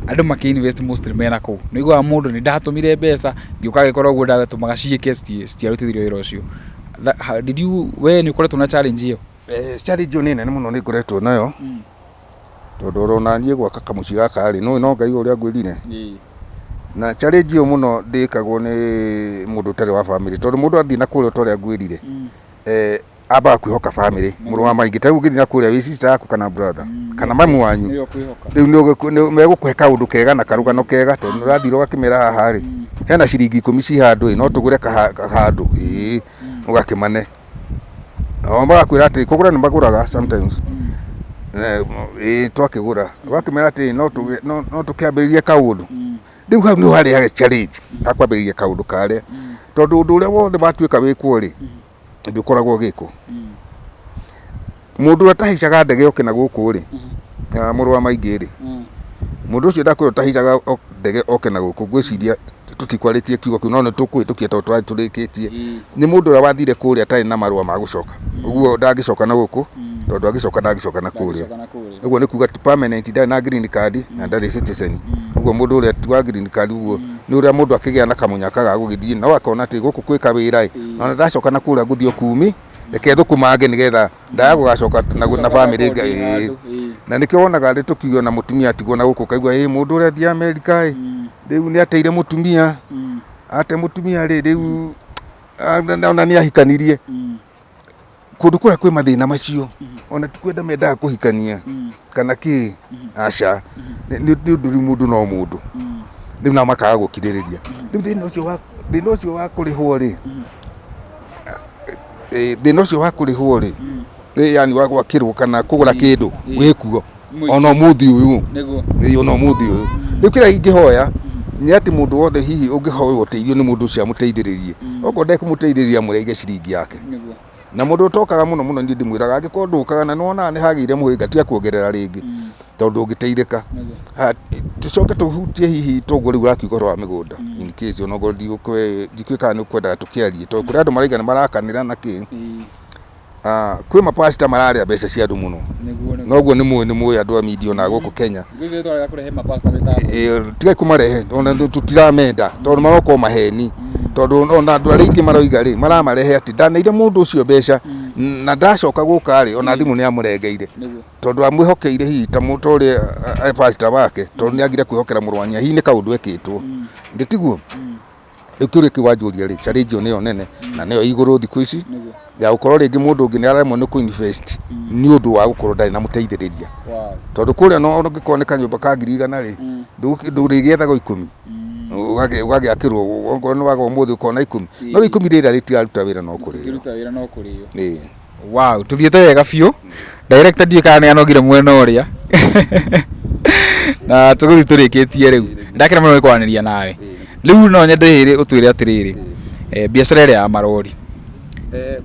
andũ makĩ invest mostly mena kũu. Nĩ ũiguaga mũndũ nĩ ndatũmire mbeca, ngĩũka ngĩkora ũguo ndatũmaga ciĩke citiarutithirio wĩra ũcio. Did you, we nĩ ũkoretwo na challenge ĩyo? Challenge ĩyo nĩ nene mũno nĩ ngoretwo nayo. Tondũ oro na niĩ gwaka kamũciĩ gaka rĩ, nĩũĩ no Ngai ũrĩa angwĩrire. Na challenge ĩyo mũno ndĩkagwo nĩ mũndũ ũtarĩ wa bamĩrĩ, tondũ mũndũ athiĩ na kũrĩa ta ũrĩa ngwĩrire, ambaga kwĩhoka bamĩrĩ, mũrũ wa maingĩ. Ta rĩu ũngĩthiĩ na kũrĩa wĩ sister yaku kana brother, kana mamu wanyu, rĩu megũkũhe kaũndũ kega na karũgano kega, tondũ nĩ ũrathire ũgakĩmera haha rĩ, hena ciringi 10 ci handũ ĩ, no tũgũre handũ, ĩĩ, ũgakĩmane. Nao magakwĩra atĩ kũgũra nĩ magũraga sometimes. Ĩĩ twakĩgũra. Ũgakĩmera atĩrĩ no tũkĩambĩrĩrie kaũndũ. Rĩu hau nĩho harehaga challenge ha kwambĩrĩria kaũndũ karĩa. Tondũ ũndũ ũrĩa wothe watuĩka wĩkwo rĩ, ndũkoragwo ũgĩkwo. Mũndũ ũrĩa ũtahaicaga ndege oke na gũkũ rĩ, mũrũ wa maingĩ rĩ, mũndũ ũcio ndakwĩra ũtahaicaga ndege oke na gũkũ, ngwĩciria tũtikwarĩtie kiugo kĩu no nĩ tũkũhĩtũkia tondũ tũrathiĩ tũrĩkĩtie, nĩ mũndũ ũrĩa wathire kũrĩa atarĩ na marũa ma gũcoka, ũguo ndangĩcoka na gũkũ, Tondũ agĩcoka ndagĩcoka na kũrĩa. Ndangĩcoka na kũrĩa. Ũguo nĩ kuga ti permanent, ndarĩ na green card na ndarĩ citizen. Ũguo mũndũ ũrĩa ti wa green card, ũguo nĩ ũrĩa mũndũ akĩgĩa na kamũnyaka ga gũgĩthiĩ, no akona atĩ gũkũ gwĩ kawĩra ĩ, ona ndacoka na kũrĩa ngũthiĩ o kumi, reke thũkũmange nĩgetha ndaya gũgacoka na bamĩrĩ. Ĩĩ. Na nĩkĩo wonaga rĩ tũkiuga na mũtumia atigwo na gũkũ, ũkaigua ĩ mũndũ ũrĩa athiĩ Amerika ĩ, rĩu nĩ ateire mũtumia, ate mũtumia rĩ, rĩu ona nĩ ahikanirie. Kũndũ kũrĩa kwĩ mathĩna macio, ona ti kwenda mendaga kũhikania kana kĩ, aca, nĩ ũndũ rĩu mũndũ no mũndũ, rĩu nao makaga gũkirĩrĩria. Rĩu thĩna ũcio wa kũrĩhwo rĩ, thĩna ũcio wa kũrĩhwo rĩ, yani wa gwakĩrwo kana kũgũra kĩndũ wĩkuo ona ũmũthĩ ũyũ. Ĩĩ, ona ũmũthĩ ũyũ. Rĩu kĩrĩa ingĩhoya nĩ atĩ mũndũ wothe hihi ũngĩhoya ũteithio nĩ mũndũ ũcio amũteithĩrĩrie, okorwo ndekũmũteithĩrĩria, amũrenge ciringi yake. Na mũndũ ũtokaga mũno mũno, niĩ ndĩmwĩraga, angĩkorwo ndũkaga na nĩwonaga nĩ hagĩire mũhĩnga, tiga kuongerera rĩngĩ, tondũ ndũngĩteithĩka. Tũcoke tũhutie hihi toguo rĩu ũrakiuga ũhoro wa mĩgũnda, in case onokorwo ndikũĩ kana nĩ ũkwendaga tũkĩarie, tondũ kũrĩ andũ marauga nĩ marakanĩra na kĩ. Kwĩ mapasta mararĩa mbeca cia andũ mũno. Noguo nĩ mũĩ andũ a media ona gũkũ Kenya. Ĩĩ, tigai kũmarehe, ona tũtiramenda, tondũ maroka o maheni, tondũ ona andũ arĩa aingĩ maroiga rĩ, maramarehe atĩ ndaneire mũndũ ũcio mbeca na ndacoka gũka rĩ, ona thimũ nĩ amũrengeire, tondũ amwĩhokeire hihi ta ũrĩa pastor wake, tondũ nĩ agire kwĩhokera mũrũ wa nyina, hihi nĩ kaũndũ ekĩtwo ndĩ tiguo. Rĩu kĩũria kĩu wanjũria rĩ, challenge ĩyo nĩyo nene na nĩyo igũrũ thikũ ici, ya gũkorwo rĩngĩ mũndũ ũngĩ nĩ araremwo nĩ kũ-invest nĩ ũndũ wa gũkorwo ndarĩ na mũteithĩrĩria, tondũ kũrĩa no ũngĩkorwo nĩ kanyũmba ka 100,000 rĩ, ndũrĩgĩethaga 10, ũgagĩakĩrwo, okorwo nĩ waga ũmũthĩ ũkona 10, no rĩu 10 rĩrĩa rĩtiraruta wĩra no kũrĩo. Wĩra no kũrĩo. Ĩĩ. Wow, tuthiĩte wega biũ. Director, ndiũĩ kana nĩ anogire mwena ũrĩa, na tũgũthiĩ tũrĩkĩtie rĩu. Ndakena mũno nĩ kwaranĩria nawe. Rĩu no nyende rĩrĩ ũtwĩre atĩrĩrĩ, biacara ĩrĩa ya marori,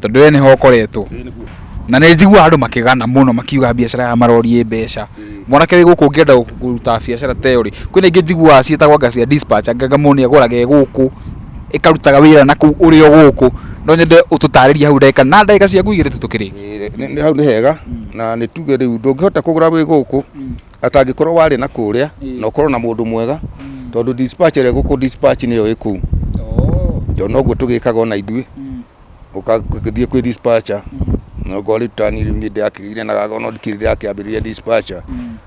tondũ we nĩho ũkoretwo, na nĩ njiguaga andũ makĩgana mũno makiuga biacara ya marori ĩ mbeca. Mwanake wĩ gũkũ ũngĩenda kũruta biacara ta ĩyo rĩ, kwĩna ingĩ njiguaga ciĩtagwo anga cia dispatch, anga mũndũ nĩ agũraga e gũkũ ĩkarutaga wĩra na kũu ũrĩ o gũkũ. No nyende ũtũtarĩrie hau ndagĩka na ndagĩka ciaku 2 tu tũkĩrĩkia. Ĩĩ, hau nĩ hega, na nĩ tuge rĩu ndũngĩhota kũgũra wĩ gũkũ atangĩkorwo warĩ na kũrĩa na ũkorwo na mũndũ mwega, tondũ dispatch ĩrĩa gũkũ dispatch nĩyo ĩ kũu, tondũ noguo tũgĩkaga ona ithuĩ, ũgagĩthiĩ kwĩ dispatcher. Na okorwo rĩu tani rĩu niĩ ndĩrakĩgĩire na gago, no ndikĩrĩ ndĩrakĩambĩrĩria dispatcher,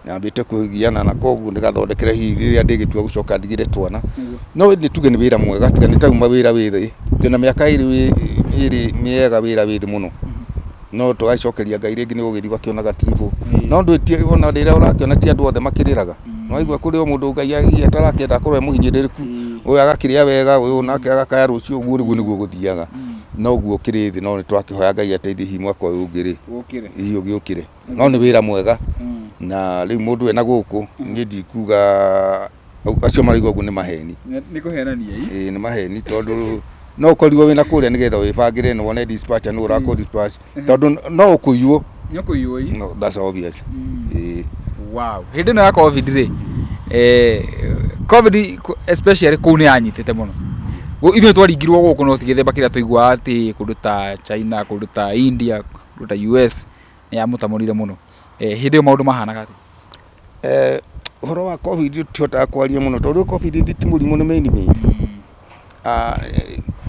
nyambĩte kũgiana na koguo ndĩgathondekere hihi rĩrĩa ndĩgĩtua gũcoka ndigĩre twana. No nĩ tuge nĩ wĩra mwega, tiga nĩ tauma wĩra wĩ thĩ, twĩna mĩaka 2 mĩega wĩra wĩ thĩ mũno, no tũgacokeria Ngai rĩngĩ nĩ ũgĩthiĩ ũgakĩonaga tiribũ. No ndwĩtie ona rĩrĩa ũrakĩona ti andũ othe makĩrĩraga, nĩwaigua kũrĩ o mũndũ Ngai atarakĩenda akorwo e mũhinyĩrĩrĩku, ũyũ agakĩrĩa wega, ũyũ nake agakaya rũciũ, ũguo nĩguo nĩguo gũthiaga, noguo ũkĩrĩ thĩ. No nĩ twakĩhoya Ngai ateithie hihi mwaka ũyũ ũngĩ rĩ, hihi ũgĩũkĩre. No nĩ wĩra mwega, na rĩu mũndũ ena gũkũ, niĩ ndikuga acio maraigua ũguo nĩ maheni. Nĩ kũhenania. Ĩĩ, nĩ maheni, tondũ no ũkorirwo wĩna kũrĩa nĩgetha wĩbangĩre na wone dispatcher nũ ũrakũ dispatch, tondũ no ũkũiywo. Nĩ ũkũiywo. No, that's obvious. Ĩĩ. Wow, hĩndĩ ĩno ya COVID rĩ, COVID especially kũu nĩ yanyitĩte mũno. Ithuĩ twaringirwo gũkũ, no ti gĩthemba kĩrĩa tũiguaga atĩ kũndũ ta China, kũndũ ta India, kũndũ ta US nĩ yamũtamũrire mũno. Hĩndĩ ĩyo maũndũ mahanaga atĩa? Ũhoro wa COVID tũtihotaga kwaria mũno, tondũ COVID ti mũrimũ, nĩ main main.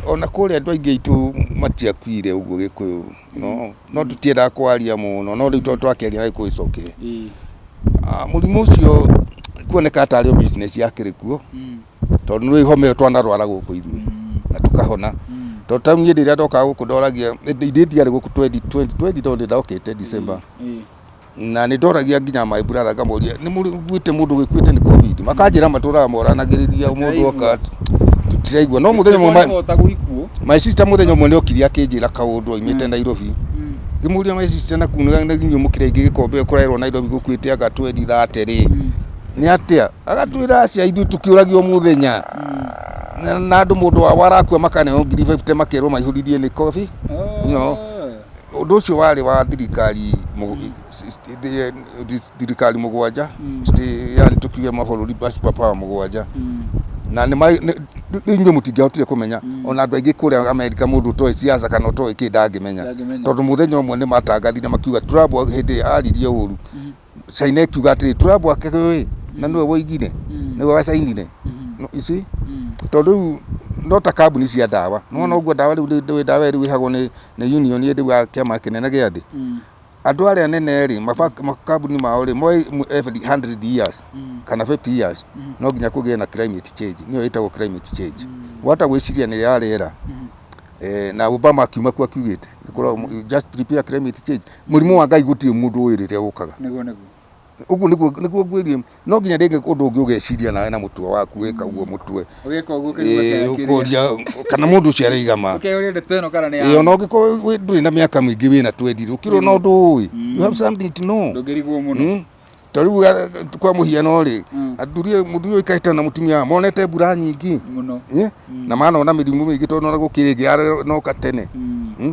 Ona kũrĩa andũ aingĩ aitũ matiakuire ũguo Gĩkũyũ, no tũtiendaga kwaria mũno, no rĩu tondũ twakĩaria na Gĩkũyũ ĩcoke. Mũrimũ ũcio kuoneka tarĩ o business yakĩrĩ kuo, tondũ nĩ homa ĩyo twanarwara gũkũ ithuĩ na tũkahona, tondũ ta niĩ rĩrĩa ndokaga gũkũ ndoragia, ndĩ ndiarĩ gũkũ 2020, tondũ ndokĩte December, na nĩ ndoragia nginya my brother, ngamoria nĩ mũiguĩte mũndũ ũgĩkuĩte nĩ COVID, makanjĩra matũraga moranagĩrĩria mũndũ oka tũtiraigua. No mũthenya ũmwe my sister, mũthenya ũmwe nĩ okire akĩnjĩra kaũndũ aumĩte Nairobi. Ngĩmũria, my sister, na kuu nĩ inyuĩ mũkĩrĩa ingĩ gĩkombe kũraĩrwo Nairobi gũkuĩte anga 2030 rĩ, nĩ atĩa? Agatwĩra acia, ithuĩ tũkĩũragio mũthenya na andũ, mũndũ wao arakua makaneo 50,000 makerwo maihũrithie nĩ COVID. Ũndũ ũcio warĩ wa thirikari thirikari 7, yani tukiuge mabũrũri ma super power 7, na nĩ Rĩu inyuĩ mũtingĩahotire kũmenya ona andũ aingĩ kũrĩa Amerika mũndũ ũtoĩ siasa kana ũtoĩ kĩ ndangĩmenya. Ndangĩmenya. Tondũ mũthenya ũmwe nĩ matangathire makiuga Trump hĩndĩ ĩrĩa aririe ũru China ĩkiuga atĩrĩ Trump akĩũĩ na nĩwe woigire nĩwe wacainire. No, you see? Tondũ rĩu no ta kambuni cia ndawa nĩwona ũguo ndawa rĩu rĩu ndawa rĩu ĩhagwo nĩ nĩ union rĩu ya kĩama kĩnene gĩa thĩ. Andũ arĩa anene rĩ, makambuni mao rĩ, moĩ every 100 years kana 50 years no nginya kũgĩe na climate change, nĩyo ĩtagwo climate change. Wahota gwĩciria nĩ ya rĩera na Obama akiuma kuo akiugĩte just prepare climate change. Mũrimũ wa Ngai gũtirĩ mũndũ ũĩ rĩrĩa ũkaga. Nĩguo nĩguo. Ũguo nĩguo nĩguo ngwĩrie no nginya rĩngĩ ũndũ ũngĩ ũgeciria nawe na mũtwe waku wĩka ũguo mũtwe. Ũgeka ũguo ũkaigua Ĩĩ, kĩrĩa. ũkoria kana mũndũ ũcio araiga ma. Ũkeyũria ndeto ĩno kana nĩ Ĩĩ, ya ona ũngĩkorwo ndũrĩ na mĩaka mĩingĩ wĩna twendi ũkĩrwo na ũndũ ũĩ. You have something to know. ndũngĩrigwo mũno. Ta rĩu kwa mũhiano rĩ, athuri mũthuri ũyũ aikarĩte na mũtumia monete mbura nyingĩ. Mũno. Na manona mĩrimũ mĩingĩ tondũ ona gũkĩrĩ ĩngĩ yarenoka tene.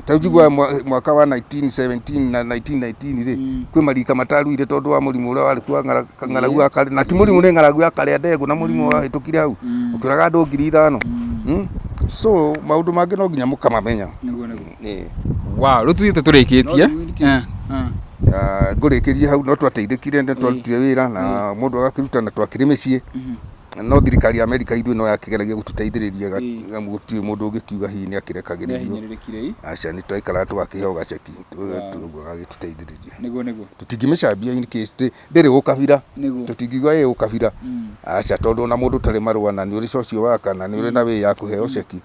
Ta rĩu njiguaga mwaka wa 1917 na 1919 rĩ, kwĩ marika mataruire tondũ wa mũrimũ ũrĩa warĩ kuo wa ng'aragu ya karĩa, na ti mũrimũ nĩ ng'aragu ya karĩa ndengũ na mũrimũ wahĩtũkire hau, ũkĩũraga andũ 5,000. So maũndũ mangĩ no nginya mũkamamenya. Nĩguo nĩguo. Ĩĩ. Wow, rĩu tũthiĩte tũrĩkĩtie. No rĩu in case- Ngũrĩkĩrie hau no twateithĩkire nĩ twarutire wĩra na mũndũ agakĩruta na twakĩrĩ mĩciĩ. No thirikari ya Amerika ithuĩ no yakĩgeragia gũtũteithĩrĩria amu gũtirĩ mũndũ ũngĩkiuga hihi nĩ akĩrekagĩrĩrio. Nĩahinyĩrĩrĩkire ĩ. Aca nĩ twaikaraga tũgakĩheo gaceki ũguo gagĩtũteithĩrĩria. Nĩguo nĩguo. Tũtingĩmĩcambia in case ndĩrĩ ũkabira. Nĩguo. Tũtingiuga ĩ ũkabira. Aca tondũ ona mũndũ ũtarĩ marũa na nĩ ũrĩ social worker na nĩ ũrĩ na wĩ ya kũheo ceki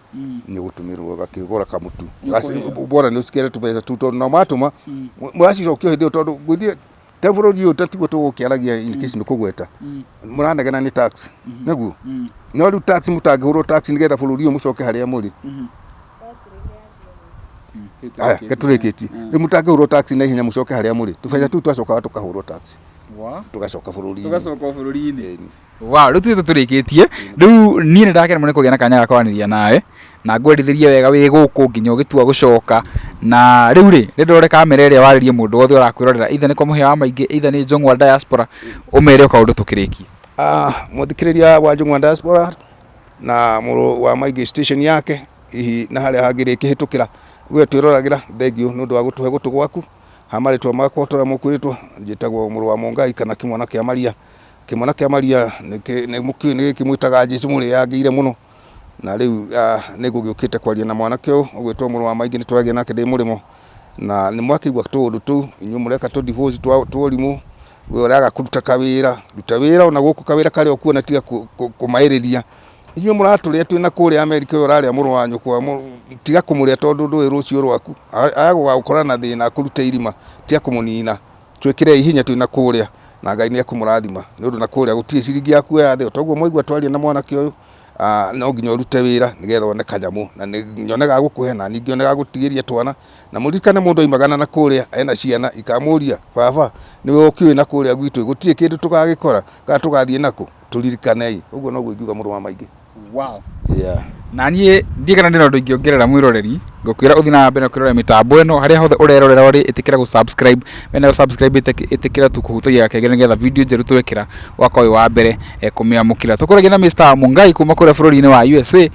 nĩ ũgũtũmĩrwo ũgakĩgũra kamũtu. Bora nĩ ũcikere tũbeca tũu tondũ nao matũma mũracicokia hĩndĩ ĩyo tondũ ngwĩciria ta bũrũri ũyũ ta tiguo tũgũkĩaragia in case nĩ kũgweta mũranegena nĩ tax nĩguo no rĩu tax mũtangĩhũrwo tax nĩgetha bũrũri ũyũ mũcoke harĩa mũrĩ. Aya, ke tũrĩkĩtie rĩu mũtangĩhũrwo tax na ihenya mũcoke harĩa mũrĩ tũbeca tũu twacokaga tũkahũrwo tax tũgacoka bũrũri-inĩ. Tũgacoka o bũrũri-inĩ. Wow, rĩu tũthiĩte tũrĩkĩtie rĩu niĩ nĩ ndakena mũno nĩ kũgĩa na kanya ga kwaranĩria nawe na ngwendithĩrie wega wĩ gũkũ nginya ũgĩtua gũcoka na rĩu rĩ nĩ ndore kamera ĩrĩa warĩrie mũndũ wothe ũrakwĩrorera either nĩ kwa mũhĩa wa maingĩ either nĩ Njũng'wa diaspora ũmere o kaũndũ tũkĩrĩkie. Mũthikĩrĩria wa Njũng'wa diaspora na mũrũ wa maingĩ station yake hihi na harĩa hangĩ rĩkĩhĩtũkĩra we twĩroragĩra thengiũ nĩ ũndũ wa gũtũhe gũtũ gwaku ha marĩtwa makwa tũrĩa mũkwĩrĩtwo njĩtagwo mũrũ wa Mũngai kana kĩmwana kĩa Maria. Kĩmwana kĩa Maria nĩ mũkĩũĩ nĩ gĩkĩ mwĩtaga Jesu mũrĩangĩire mũno na rĩu nĩ ngũgĩũkĩte kwaria na mwanake ũyũ ũgwĩtwo mũrũ wa maingĩ nĩ twaragia nake ndĩ mũrĩmo na nĩ mwakĩigua tũũndũ tũu inyuĩ mũreka tũ divorce twa ũrimũ we ũraga kũruta kawĩra ruta wĩra ona gũkũ kawĩra karĩa ũkuona tiga kũmaĩrĩria inyuĩ mũratũrĩa twĩ na kũrĩa Amerika ũyũ ũrarĩa mũrũ wa nyũkwa tiga kũmũrĩa tondũ ndũĩ rũciũ rwaku aya gũgagũkora na thĩna akũrute irima tiga kũmũnina. Twĩkĩrei hinya twĩ na kũrĩa na Ngai nĩ ekũmũrathima nĩ ũndũ na kũrĩa gũtirĩ ciringi ya kuoya thĩ. Toguo mwaigua twaria na mwanake ũyũ, no nginya ũrute wĩra nĩgetha wone kanyamũ na nyone ga gũkũhe na ningĩ nyone ga gũtigĩria twana. Na mũririkane mũndũ aimagana na kũrĩa ena ciana ikamũria baba nĩwe ũkĩũĩ na kũrĩa gwitũ gũtirĩ kĩndũ tũgagĩkora kana tũgathiĩ nakũ? Tũririkanei. Ũguo noguo ingiuga mũrũ wa maingĩ. Wow. Yeah. Na niĩ ndiĩ kana ndĩna ũndũ ingĩongerera mwĩroreri, ngũkwĩra ũthiĩ na mbere na kwĩrorera mĩtambo ĩno, harĩa hothe ũrerorera ũrĩ ĩtĩkĩra gũ subscribe, wenda gũ subscribe ĩtĩkĩra tu kũhutagia gakengere nĩgetha video njerũ twekĩra ũgakorwo wĩ wa mbere kũmĩamũkĩra. Tũkũragia na Mr. Mungai kuma kũrĩa bũrũri-inĩ wa USA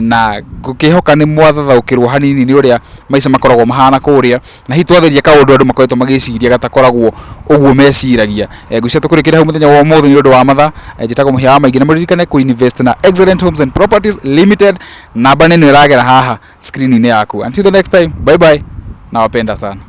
na ngũkĩhoka nĩ mwathathaũkĩrwo hanini nĩ ũrĩa maica makoragwo mahana kũrĩa. Na hihi twatheria kaũndũ andũ makoretwo magĩciria gatakoragwo ũguo meciragia. Ngwĩciria tũkũrĩkĩria hau mũthenya wa ũmũthĩ nĩ ũndũ wa mathaa. Njĩtagwo Mũhĩa wa Maingĩ na mũririkane kũ invest na Excellent Homes and Properties Limited. Namba nĩ ĩno ĩragera haha screen-inĩ yaku. Until the next time, bye bye. Nawapenda sana.